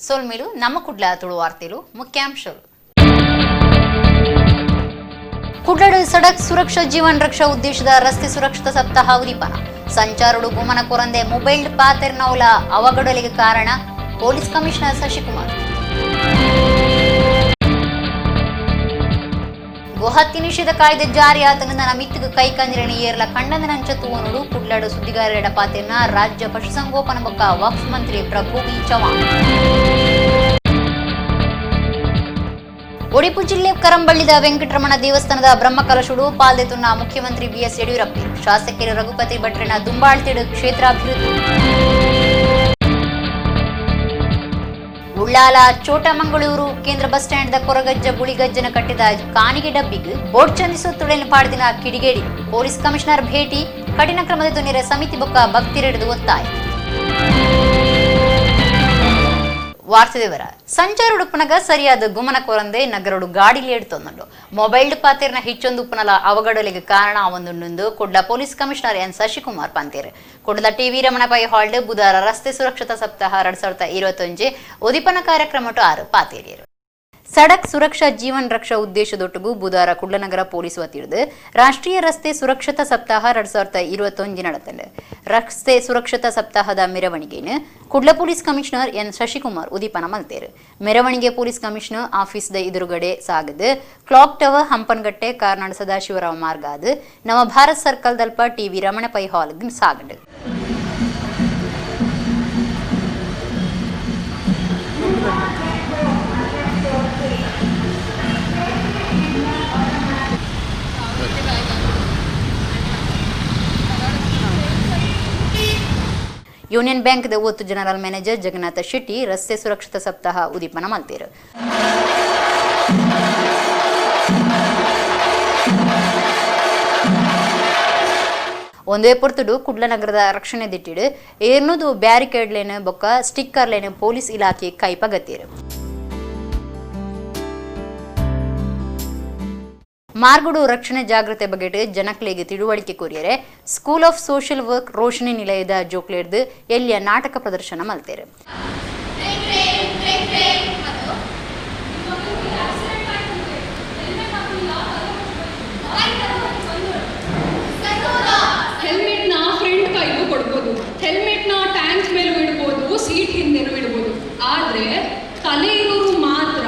ಸೊಲ್ಮೆಲು ನಮ್ಮ ಕುಡ್ಲ ತುಳು ವಾರ್ತೆಲು ಮುಖ್ಯಾಂಶಗಳು. ಕುಡ್ಲಡು ಸಡಕ್ ಸುರಕ್ಷಾ ಜೀವನ್ ರಕ್ಷಾ ಉದ್ದೇಶದ ರಸ್ತೆ ಸುರಕ್ಷತಾ ಸಪ್ತಾಹ ಉದೀಪನ. ಸಂಚಾರುಡು ಗುಮನ ಕೊರಂದೆ ಮೊಬೈಲ್ ಪಾತೆರ್ನೌಲ ಅವಘಡಗಳಿಗೆ ಕಾರಣ ಪೊಲೀಸ್ ಕಮಿಷನರ್ ಶಶಿಕುಮಾರ್. ಗೋಹತ್ಯೆ ನಿಷೇಧ ಕಾಯ್ದೆ ಜಾರಿ ಆತನ ಮಿತ್ತಿಗೆ ಕೈ ಕಂದಿರಣ ಏರ್ಲ ಕಂಡಂದನಂಚ ತೂವನುಡು ಕುಡ್ಲಾಡು ಸುದ್ದಿಗಾರರ ಪಾತೆರ್ನ ರಾಜ್ಯ ಪಶುಸಂಗೋಪನಾ ಬೊಕ್ಕ ವಕ್ಫ್ ಮಂತ್ರಿ ಪ್ರಭು ಬಿ ಚವ್ಹಾಣ್. ಒಡಿಪು ಜಿಲ್ಲೆ ಕರಂಬಳ್ಳಿದ ವೆಂಕಟರಮಣ ದೇವಸ್ಥಾನದ ಬ್ರಹ್ಮಕಲಶುಡು ಪಾಲ್ದೆತುನ್ನ ಮುಖ್ಯಮಂತ್ರಿ ಬಿಎಸ್ ಯಡಿಯೂರಪ್ಪ. ಶಾಸಕರು ರಘುಪತಿ ಭಟ್ರನ ದುಂಬಾಳ್ತಿಡು ಕ್ಷೇತ್ರಾಭಿವೃದ್ಧಿ. ಉಳ್ಳಾಲ ಚೋಟಮಂಗಳೂರು ಕೇಂದ್ರ ಬಸ್ ಸ್ಟ್ಯಾಂಡ್ ಕೊರಗಜ್ಜ ಗುಳಿಗಜ್ಜನ ಕಟ್ಟಿದ ಕಾನಿಗೆ ಡಬ್ಬಿಗೆ ಬೋರ್ಡ್ ಚಂದಿಸುತ್ತೊಡೆಯನ್ನು ಪಾಡ್ದಿನ ಕಿಡಿಗೇಡಿ. ಪೊಲೀಸ್ ಕಮಿಷನರ್ ಭೇಟಿ, ಕಠಿಣ ಕ್ರಮದ ತುನಿರ ಸಮಿತಿ ಬೊಕ್ಕ ಭಕ್ತಿರೆಡೆದು ಒತ್ತಾಯ. ವಾರ್ತೆ ವಿವರ. ಸಂಚಾರ ಉಡುಪನಗ ಸರಿಯಾದ ಗುಮನ ಕೊರಂದೆ ನಗರಡು ಗಾಡಿಲಿ ಎಡ್ತೊಂದುಂಡು. ಮೊಬೈಲ್ ಪಾತೆರ್ನ ಹೆಚ್ಚೊಂದು ಉಪ್ಪುನಲ ಅವಘಡಲಿಗೆ ಕಾರಣ ಆವೊಂದುಂಡು Kudla police commissioner N Shashikumar ಪಂತೇರು. Kudla TV ರಮಣಪೈ halved ಬುಧಾರ ರಸ್ತೆ ಸುರಕ್ಷತಾ ಸಪ್ತಾಹ 2021 ಉದಿಪನ ಕಾರ್ಯಕ್ರಮಟು ಆರು ಪಾತೇರಿಯರು. ಸಡಕ್ ಸುರಕ್ಷಾ ಜೀವನ್ ರಕ್ಷಾ ಉದ್ದೇಶದೊಟ್ಟಿಗೂ ಬುಧಾರ ಕುಡ್ಲನಗರ ಪೊಲೀಸ್ ವತಿಯಿಡ್ದು ರಾಷ್ಟ್ರೀಯ ರಸ್ತೆ ಸುರಕ್ಷತಾ ಸಪ್ತಾಹ 2021 நடத்தண்டு. ರಸ್ತೆ ಸುರಕ್ಷತಾ ಸಪ್ತಾಹದ ಮೆರವಣಿಗೆಯನ್ನು Kudla police commissioner N Shashikumar ಉದೀಪನ ಮಲ್ತೇರು. ಮೆರವಣಿಗೆ ಪೊಲೀಸ್ ಕಮಿಷನರ್ ಆಫೀಸ್ದ ಎದುರುಗಡೆ ಸಾಗದು ಕ್ಲಾಕ್ ಟವರ್, ಹಂಪನಗಟ್ಟೆ, ಕಾರ್ನಾಡ್ ಸದಾಶಿವರಾವ್ ಮಾರ್ಗ ಅದು ನವ ಭಾರತ್ ಸರ್ಕಲ್ ದಲ್ಪ ಟಿವಿ ರಮಣ ಪೈ ಹಾಲ್ ಸಾಗಂಡು. ಯೂನಿಯನ್ ಬ್ಯಾಂಕ್ ದ ಒತ್ತು ಜನರಲ್ ಮ್ಯಾನೇಜರ್ ಜಗನ್ನಾಥ ಶೆಟ್ಟಿ ರಸ್ತೆ ಸುರಕ್ಷತಾ ಸಪ್ತಾಹ ಉದೀಪನ ಮಲ್ತೇರು. ಒಂದೇ ಪೊರ್ತುಡು ಕುಡ್ಲ ನಗರದ ರಕ್ಷಣೆ ದಿಟ್ಟಿಡು ಏರ್ನದು ಬ್ಯಾರಿಕೇಡ್ ಲೇನ್ ಬೊಕ್ಕ ಸ್ಟಿಕ್ಕರ್ ಲೇನ್ ಪೊಲೀಸ್ ಇಲಾಖೆ ಕೈಪಗತ್ತೇರು. ಮಾರ್ಗಡು ರಕ್ಷಣೆ ಜಾಗೃತೆ ಬಗೆಟ್ ಜನಕ್ಲೆಗ್ ತಿಳುವಳಿಕೆ ಕೊರಿಯರೆ school of social work Roshini ನಿಲಯದ ಜೋಕ್ಲೇಡ್ದು ಎಲ್ಲಿಯ ನಾಟಕ ಪ್ರದರ್ಶನ ಮಲ್ತೇರು. ಹೆಲ್ಮೆಟ್ನ ಫ್ರಂಟ್ ಕೈಗೂ ಕೊಡ್ಬೋದು, ಹೆಲ್ಮೆಟ್ನ ಟ್ಯಾಂಕ್ ಮೇಲೂ ಇಡ್ಬೋದು, ಸೀಟ್ ಹಿಂದೆನೂ ಇಡ್ಬೋದು. ಆದರೆ ತಲೆ ಇರೋರು ಮಾತ್ರ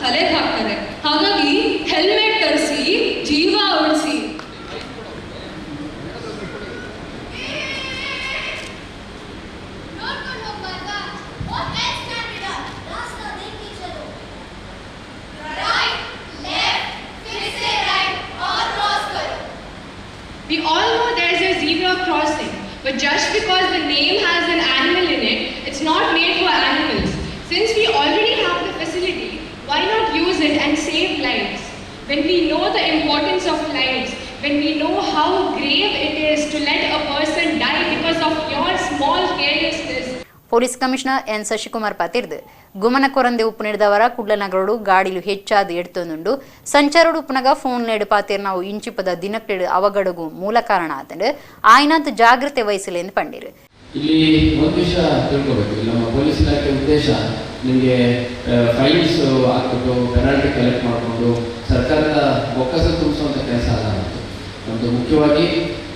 ತಲೆಗೆ ಹಾಕ್ತಾರೆ. ಹಾಗಾಗಿ ಹೆಲ್ಮೆಟ್ ತರಿಸಿ ಜೀವ ಉಳಿಸಿ. ನೋಡ್ಕೊಂಡು ಹೋಗ್ಬಾರ್ದಾ? What else can be done? रास्ता देख के चलो. Right, left, फिर से right और क्रॉस करो. We all know there's a zebra crossing, but just because the name has an animal in it, it's not made for animals. Since we already have the facility, why not use it and save lives? When we know the importance of lives, when we know how grave it is to let a person die because of your small carelessness, police commissioner N Shashikumar ಪಾತಿರ್ದು ಗುಮನ ಕೊರಂದೆ ಉಪ್ಪು ನೀಡಿದವರ ಕುಡ್ಲ ನಗರಡು ಗಾಡಿಲು ಹೆಚ್ಚಾದ ಎಡ್ತೊಂದುಂಡು. ಸಂಚಾರಡು ಉಪ್ಪುನಗ phone ಲೇಡು ಪಾತೇರ್ ನಾವು ಇಂಚಿಪದ ದಿನಕ್ಲೆಡು ಅವಘಡಗು ಮೂಲ ಕಾರಣ ಆತಂಡು. ಆಯ್ನಾತ್ ಜಾಗೃತೆ ವಹಿಸಲೆಂದು ಪಂಡಿರು. ಇಲ್ಲಿ ಒಂದು ವಿಷಯ ತಿಳ್ಕೊಬೇಕು. ಇಲ್ಲಿ ನಮ್ಮ ಪೊಲೀಸ್ ಇಲಾಖೆ ಉದ್ದೇಶ ನಿಮಗೆ ಫೈನ್ಸ್ ಹಾಕ್ಬಿಟ್ಟು ಪೆನಾಲ್ಟಿ ಕಲೆಕ್ಟ್ ಮಾಡಿಕೊಂಡು ಸರ್ಕಾರದ ಬೊಕ್ಕಸ ತುಂಬಿಸುವಂಥ ಕೆಲಸ ಅಲ್ಲ ನಮ್ಮದು. ನಮ್ಮದು ಮುಖ್ಯವಾಗಿ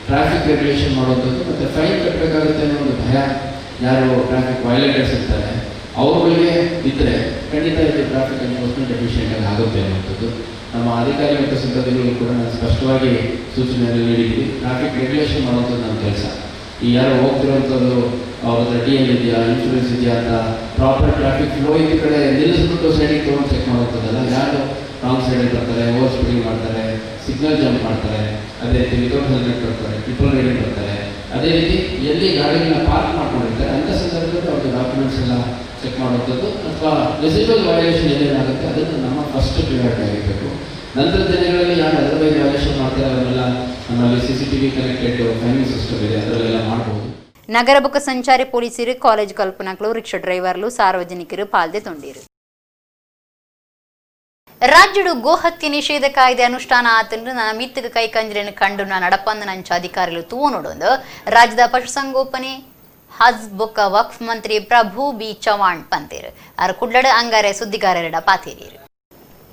ಟ್ರಾಫಿಕ್ ರೆಗ್ಯುಲೇಷನ್ ಮಾಡುವಂಥದ್ದು ಮತ್ತು ಫೈನ್ ಕಟ್ಟಬೇಕಾಗುತ್ತೆ ಅನ್ನೋ ಒಂದು ಭಯ ಯಾರು ಟ್ರಾಫಿಕ್ ವೈಲೇಟರ್ಸ್ ಇರ್ತಾರೆ ಅವ್ರುಗಳಿಗೆ ಇದ್ದರೆ ಖಂಡಿತ ಇದು ಟ್ರಾಫಿಕ್ ಎನ್ಫೋರ್ಸ್ಮೆಂಟ್ ಎಫಿಷಿಯೆಂಟಾಗಿ ಆಗುತ್ತೆ ಅನ್ನುವಂಥದ್ದು. ನಮ್ಮ ಅಧಿಕಾರಿ ಮತ್ತು ಸಿಬ್ಬಂದಿಗಳಿಗೂ ಕೂಡ ನಾನು ಸ್ಪಷ್ಟವಾಗಿ ಸೂಚನೆಯನ್ನು ನೀಡಿದ್ದೀವಿ. ಟ್ರಾಫಿಕ್ ರೆಗ್ಯುಲೇಷನ್ ಮಾಡುವಂಥದ್ದು ನಮ್ಮ ಕೆಲಸ. ಈ ಯಾರು ಹೋಗ್ತಿರೋಂಥದ್ದು ಅವ್ರ ಹತ್ರ ಡಿ ಎಲ್ ಇದೆಯಾ, ಇನ್ಶೂರೆನ್ಸ್ ಇದೆಯಾ ಅಂತ ಪ್ರಾಪರ್ ಟ್ರಾಫಿಕ್ ಫ್ಲೋ ಇದ್ದ ಕಡೆ ನಿಲ್ಲಿಸ್ಬಿಟ್ಟು ಸೈಡಿಗೆ ತೊಗೊಂಡು ಚೆಕ್ ಮಾಡುವಂಥದ್ದಲ್ಲ. ಯಾರು ರಾಂಗ್ ಸೈಡಲ್ಲಿ ಬರ್ತಾರೆ, ಓವರ್ ಸ್ಪೀಡಿಂಗ್ ಮಾಡ್ತಾರೆ, ಸಿಗ್ನಲ್ ಜಂಪ್ ಮಾಡ್ತಾರೆ, ಅದೇ ರೀತಿ ವಿತೌಟ್ ಹೆಲ್ಮೆಟ್ ಬರ್ತಾರೆ, ಟ್ರಿಪಲ್ ರೈಡಿಂಗ್ ಬರ್ತಾರೆ, ಅದೇ ರೀತಿ ಎಲ್ಲಿ ಗಾಡಿಗಳನ್ನ ಪಾರ್ಕ್ ಮಾಡ್ಕೊಂಡಿರ್ತಾರೆ ಅಂಥ ಸಂದರ್ಭದಲ್ಲಿ ಅವ್ರದ್ದು ಡಾಕ್ಯುಮೆಂಟ್ಸ್ ಎಲ್ಲ ಚೆಕ್ ಮಾಡುವಂಥದ್ದು ಅಥವಾ ರೆಸಿಡ್ಯುವಲ್ ವೈಲೇಷನ್ ಏನೇನಾಗುತ್ತೆ ಅದನ್ನು ನಮ್ಮ ಫಸ್ಟ್ ಪ್ರಿಯಾರಿಟಿ ಆಗಿರಬೇಕು. ನಂತರ ದಿನಗಳಲ್ಲಿ ಯಾರು ಅದರ್ವೈಸ್ ವೈಲೇಷನ್ ಮಾಡ್ತಾರೆ ಅವನ್ನೆಲ್ಲ ನಮ್ಮಲ್ಲಿ CCTV connected fining system ಇದೆ, ಅದರಲ್ಲೆಲ್ಲ ಮಾಡ್ಬೋದು. ನಗರ ಬೊಕ್ಕ ಸಂಚಾರಿ ಪೊಲೀಸರು, ಕಾಲೇಜ್ ಕಲ್ಪನಕ್ಲು, ರಿಕ್ಷಾ ಡ್ರೈವರ್ಲು, ಸಾರ್ವಜನಿಕರು ಪಾಲ್ದೆ ತೊಂಡಿರು. ರಾಜ್ಯಡು ಗೋಹತ್ಯೆ ನಿಷೇಧ ಕಾಯ್ದೆ ಅನುಷ್ಠಾನ ಆತಂಡು ನನ್ನ ಮಿತ್ತಗ ಕೈ ಕಂಜರೆಯನ್ನು ಕಂಡು ನಡಪಂದ ನಂಚ ಅಧಿಕಾರಿಗಳು ತೂವ ನೋಡೊಂದು ರಾಜ್ಯದ ಪಶುಸಂಗೋಪನೆ ಹಜ್ ಬೊಕ್ಕ ವಕ್ಫ್ ಮಂತ್ರಿ ಪ್ರಭು ಬಿ ಚವಾಣ್ ಪಂತೇರು ಆರ್ ಕುಡ್ಲಡ್ ಅಂಗಾರೆ ಸುದ್ದಿಗಾರರೆಡ ಪಾತೇರಿಯರು.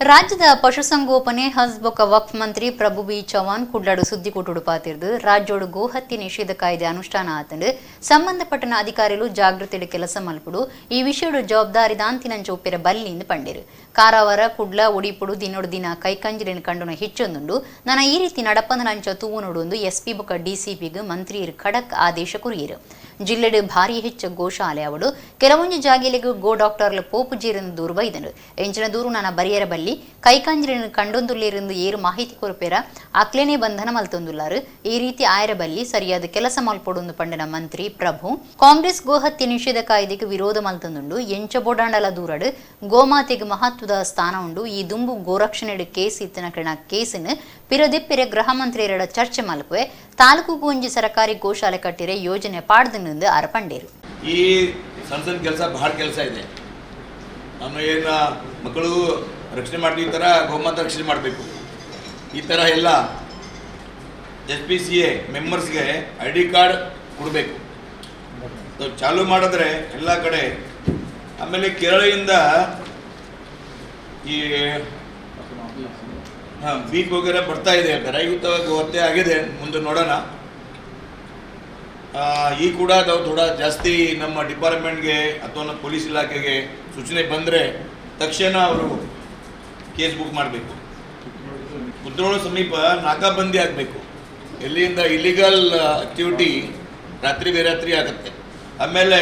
ರಾಜ್ಯದ ಪಶುಸಂಗೋಪನೆ ಹಜ್ ಬೊಕ್ಕ ವಕ್ಫ್ ಮಂತ್ರಿ ಪ್ರಭು ಬಿ ಚವಾಣ್ ಕುಡ್ಲಡು ಸುದ್ದಿಕೂಟುಡು ಪಾತಿರ್ದು ರಾಜ್ಯೋಡು ಗೋಹತ್ಯೆ ನಿಷೇಧ ಕಾಯ್ದೆ ಅನುಷ್ಠಾನ ಆತಂಡು ಸಂಬಂಧಪಟ್ಟನ ಅಧಿಕಾರಿಲು ಜಾಗೃತಿಡು ಕೆಲಸ ಮಲ್ಪುಡು ಈ ವಿಷಯಡು ಜವಾಬ್ದಾರಿ ದಾಂತಿನಂಚ ಒಪ್ಪಿರ ಬಲ್ಲಿಂದು ಪಂಡಿರು. ಕಾರವಾರ ಕುಡ್ಲ ಒಡಿಪುಡು ದಿನೋಡು ದಿನ ಕೈಕಂಜಿಲಿನ ಕಂಡುನ ಹೆಚ್ಚೊಂದುಂಡು ನನ ಈ ರೀತಿ ನಡಪಂದನಂಚ ತೂವನೋಡು ಒಂದು ಎಸ್ಪಿ ಬೊಕ್ಕ ಡಿಸಿಪಿಗ್ ಮಂತ್ರಿ ಖಡಕ್ ಆದೇಶ ಕೊರಿಯರು. ಜಿಲ್ಲೆಡು ಭಾರಿ ಹೆಚ್ಚು ಗೋಶಾಲೆ ಅವಡು ಕೆಲವೊಂದು ಜಾಗೆಲಿಗೂ ಗೋ ಡಾಕ್ಟರ್ಲು ಪೋಪು ಜೀರನ್ನು ದೂರು ಬೈದನು ಎಂಚಿನ ದೂರು ನನ್ನ ಬರಿಯರ ಬಲ್ಲಿ ಕೈಕಂಜಿಲಿನ ಕಂಡೊಂದುಲ್ಲೇರೆಂದು ಏರು ಮಾಹಿತಿ ಕೊರಪೇರ ಅಕ್ಲೇನೆ ಬಂಧನ ಮಲ್ತೊಂದುಲ್ಲಾರು ಈ ರೀತಿ ಆಯರ ಬಲ್ಲಿ ಸರಿಯಾದ ಕೆಲಸ ಮಲ್ಪೊಡೊಂದು ಪಂಡನ ಮಂತ್ರಿ ಪ್ರಭು ಕಾಂಗ್ರೆಸ್ ಗೋಹತ್ಯೆ ನಿಷೇಧ ಕಾಯ್ದೆಗೆ ವಿರೋಧ ಮಲ್ತೊಂದುಂಡು ಎಂಚ ಬೋಡಾಂಡಲ ದೂರಡು ಗೋಮಾತೆಗೆ ಮಹತ್ವದ ಸ್ಥಾನ ಉಂಡು ಈ ದುಂಬು ಗೋರಕ್ಷಣೆಡು ಕೇಸ್ ಇತ್ತಿನ ಕಣ ಕೇಸಿನ ಪಿರದಿಪ್ಪಿರೆ ಗೃಹ ಮಂತ್ರಿಯರ ಚರ್ಚೆ ಮಲ್ಪುವೆ ತಾಲೂಕುಗೂ ಒಂಜಿ ಸರಕಾರಿ ಗೋಶಾಲೆ ಕಟ್ಟಿರೆ ಯೋಜನೆ ಪಾಡ್ದು ಅರಪಂಡೇರು. ಈ ಸಣ್ಣ ಸಣ್ಣ ಕೆಲಸ ಭಾಳ ಕೆಲಸ ಇದೆ. ನಮ್ಮ ಏನು ಮಕ್ಕಳು ರಕ್ಷಣೆ ಮಾಡ್ತೀವಿ ಈ ಥರ ಗೋಮಾತ ರಕ್ಷಣೆ ಮಾಡಬೇಕು. ಈ ಥರ ಎಲ್ಲ ಎಸ್ ಪಿ ಸಿ ಎ ಮೆಂಬರ್ಸ್ಗೆ I D card ಕೊಡಬೇಕು. ಚಾಲೂ ಮಾಡಿದ್ರೆ ಎಲ್ಲ ಕಡೆ. ಆಮೇಲೆ ಕೇರಳದಿಂದ ಈ ಬೀಕ್ ವಗೇರೆ ಬರ್ತಾ ಇದೆ ಹೇಳ್ತಾರೆ. ಇವತ್ತು ಹತ್ಯೆ ಆಗಿದೆ, ಮುಂದೆ ನೋಡೋಣ. ಈ ಕೂಡ ನಾವು ಥೋಡಾ ಜಾಸ್ತಿ ನಮ್ಮ ಡಿಪಾರ್ಟ್ಮೆಂಟ್ಗೆ ಅಥವಾ ನಮ್ಮ ಪೊಲೀಸ್ ಇಲಾಖೆಗೆ ಸೂಚನೆ ಬಂದರೆ ತಕ್ಷಣ ಅವರು ಕೇಸ್ ಬುಕ್ ಮಾಡಬೇಕು. ಕುದ್ರೋಳು ಸಮೀಪ ನಾಕಾಬಂದಿ ಆಗಬೇಕು. ಎಲ್ಲಿಂದ ಇಲ್ಲಿಗಲ್ ಆಕ್ಟಿವಿಟಿ ರಾತ್ರಿ ಬೇರಾತ್ರಿ ಆಗುತ್ತೆ. ಆಮೇಲೆ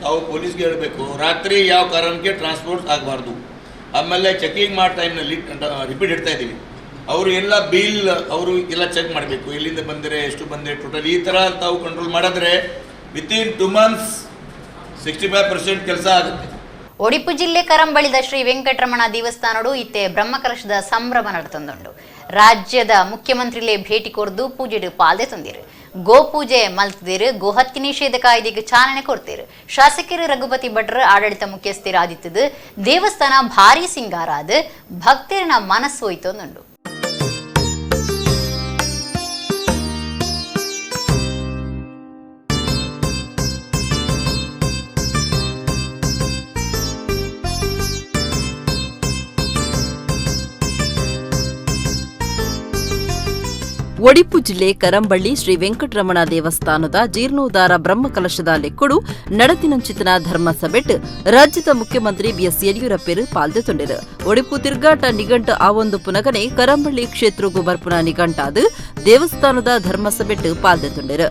ತಾವು ಪೊಲೀಸ್ಗೆ ಹೇಳಬೇಕು ರಾತ್ರಿ ಯಾವ ಕಾರಣಕ್ಕೆ ಟ್ರಾನ್ಸ್ಪೋರ್ಟ್ ಆಗಬಾರ್ದು. ಆಮೇಲೆ ಚೆಕಿಂಗ್ ಮಾಡೋ ಟೈಮ್ನಲ್ಲಿ ರಿಪೀಟ್ ಇಡ್ತಾ ಇದ್ದೀವಿ, ಅವರು ಎಲ್ಲ ಬಿಲ್ ಅವರು ಎಲ್ಲ ಚೆಕ್ ಮಾಡಬೇಕು, ಎಲ್ಲಿಂದ ಬಂದರೆ ಎಷ್ಟು ಬಂದರೆ ಟೋಟಲ್. ಈ ಥರ ತಾವು ಕಂಟ್ರೋಲ್ ಮಾಡಿದ್ರೆ ವಿತಿನ್ 2 months 65% ಕೆಲಸ ಆಗುತ್ತೆ. ಒಡಿಪು ಜಿಲ್ಲೆ ಕರಂಬಳಿದ ಶ್ರೀ ವೆಂಕಟರಮಣ ದೇವಸ್ಥಾನಡು ಇತ್ತೆ ಬ್ರಹ್ಮಕಲಶದ ಸಂಭ್ರಮ ನಡೆತಂದುಂಡು. ರಾಜ್ಯದ ಮುಖ್ಯಮಂತ್ರಿಲೇ ಭೇಟಿ ಕೊರ್ದು ಪೂಜೆಡು ಪಾಲ್ದೆ ತಂದಿರು, ಗೋಪೂಜೆ ಮಲ್ತದಿರು, ಗೋಹತ್ಯೆ ನಿಷೇಧ ಕಾಯ್ದೆಗೆ ಚಾಲನೆ ಕೊಡ್ತೀರು. ಶಾಸಕರು ರಘುಪತಿ ಭಟ್ರು ಆಡಳಿತ ಮುಖ್ಯಸ್ಥರಾದಿತ್ತದು ದೇವಸ್ಥಾನ ಭಾರಿ ಸಿಂಗಾರಾದ ಭಕ್ತರನ ಮನಸ್ಸು ಹೋಯ್ತೊಂದುಂಡು. ಒಡಿಪು ಜಿಲ್ಲೆ ಕರಂಬಳ್ಳಿ ಶ್ರೀ ವೆಂಕಟರಮಣ ದೇವಸ್ಥಾನದ ಜೀರ್ಣೋದ್ಧಾರ ಬ್ರಹ್ಮಕಲಶದ ಲೆಕ್ಕಡು ನಡತಿನಂಚಿತನ ಧರ್ಮಸಭೆಟ್ ರಾಜ್ಯದ ಮುಖ್ಯಮಂತ್ರಿ ಬಿಎಸ್ ಯಡಿಯೂರಪ್ಪರು ಪಾಲ್ದೆ ತೊಂಡಿರು. ಒಡಿಪು ತಿರ್ಗಾಟ ನಿಘಂಟ ಆವೊಂದು ಪುನಗನೆ ಕರಂಬಳ್ಳಿ ಕ್ಷೇತ್ರಗೂ ಬರ್ಪುನ ನಿಘಂಟಾದ ದೇವಸ್ಥಾನದ ಧರ್ಮಸಭೆಟ್ ಪಾಲ್ದೆ ತೊಂಡಿರು.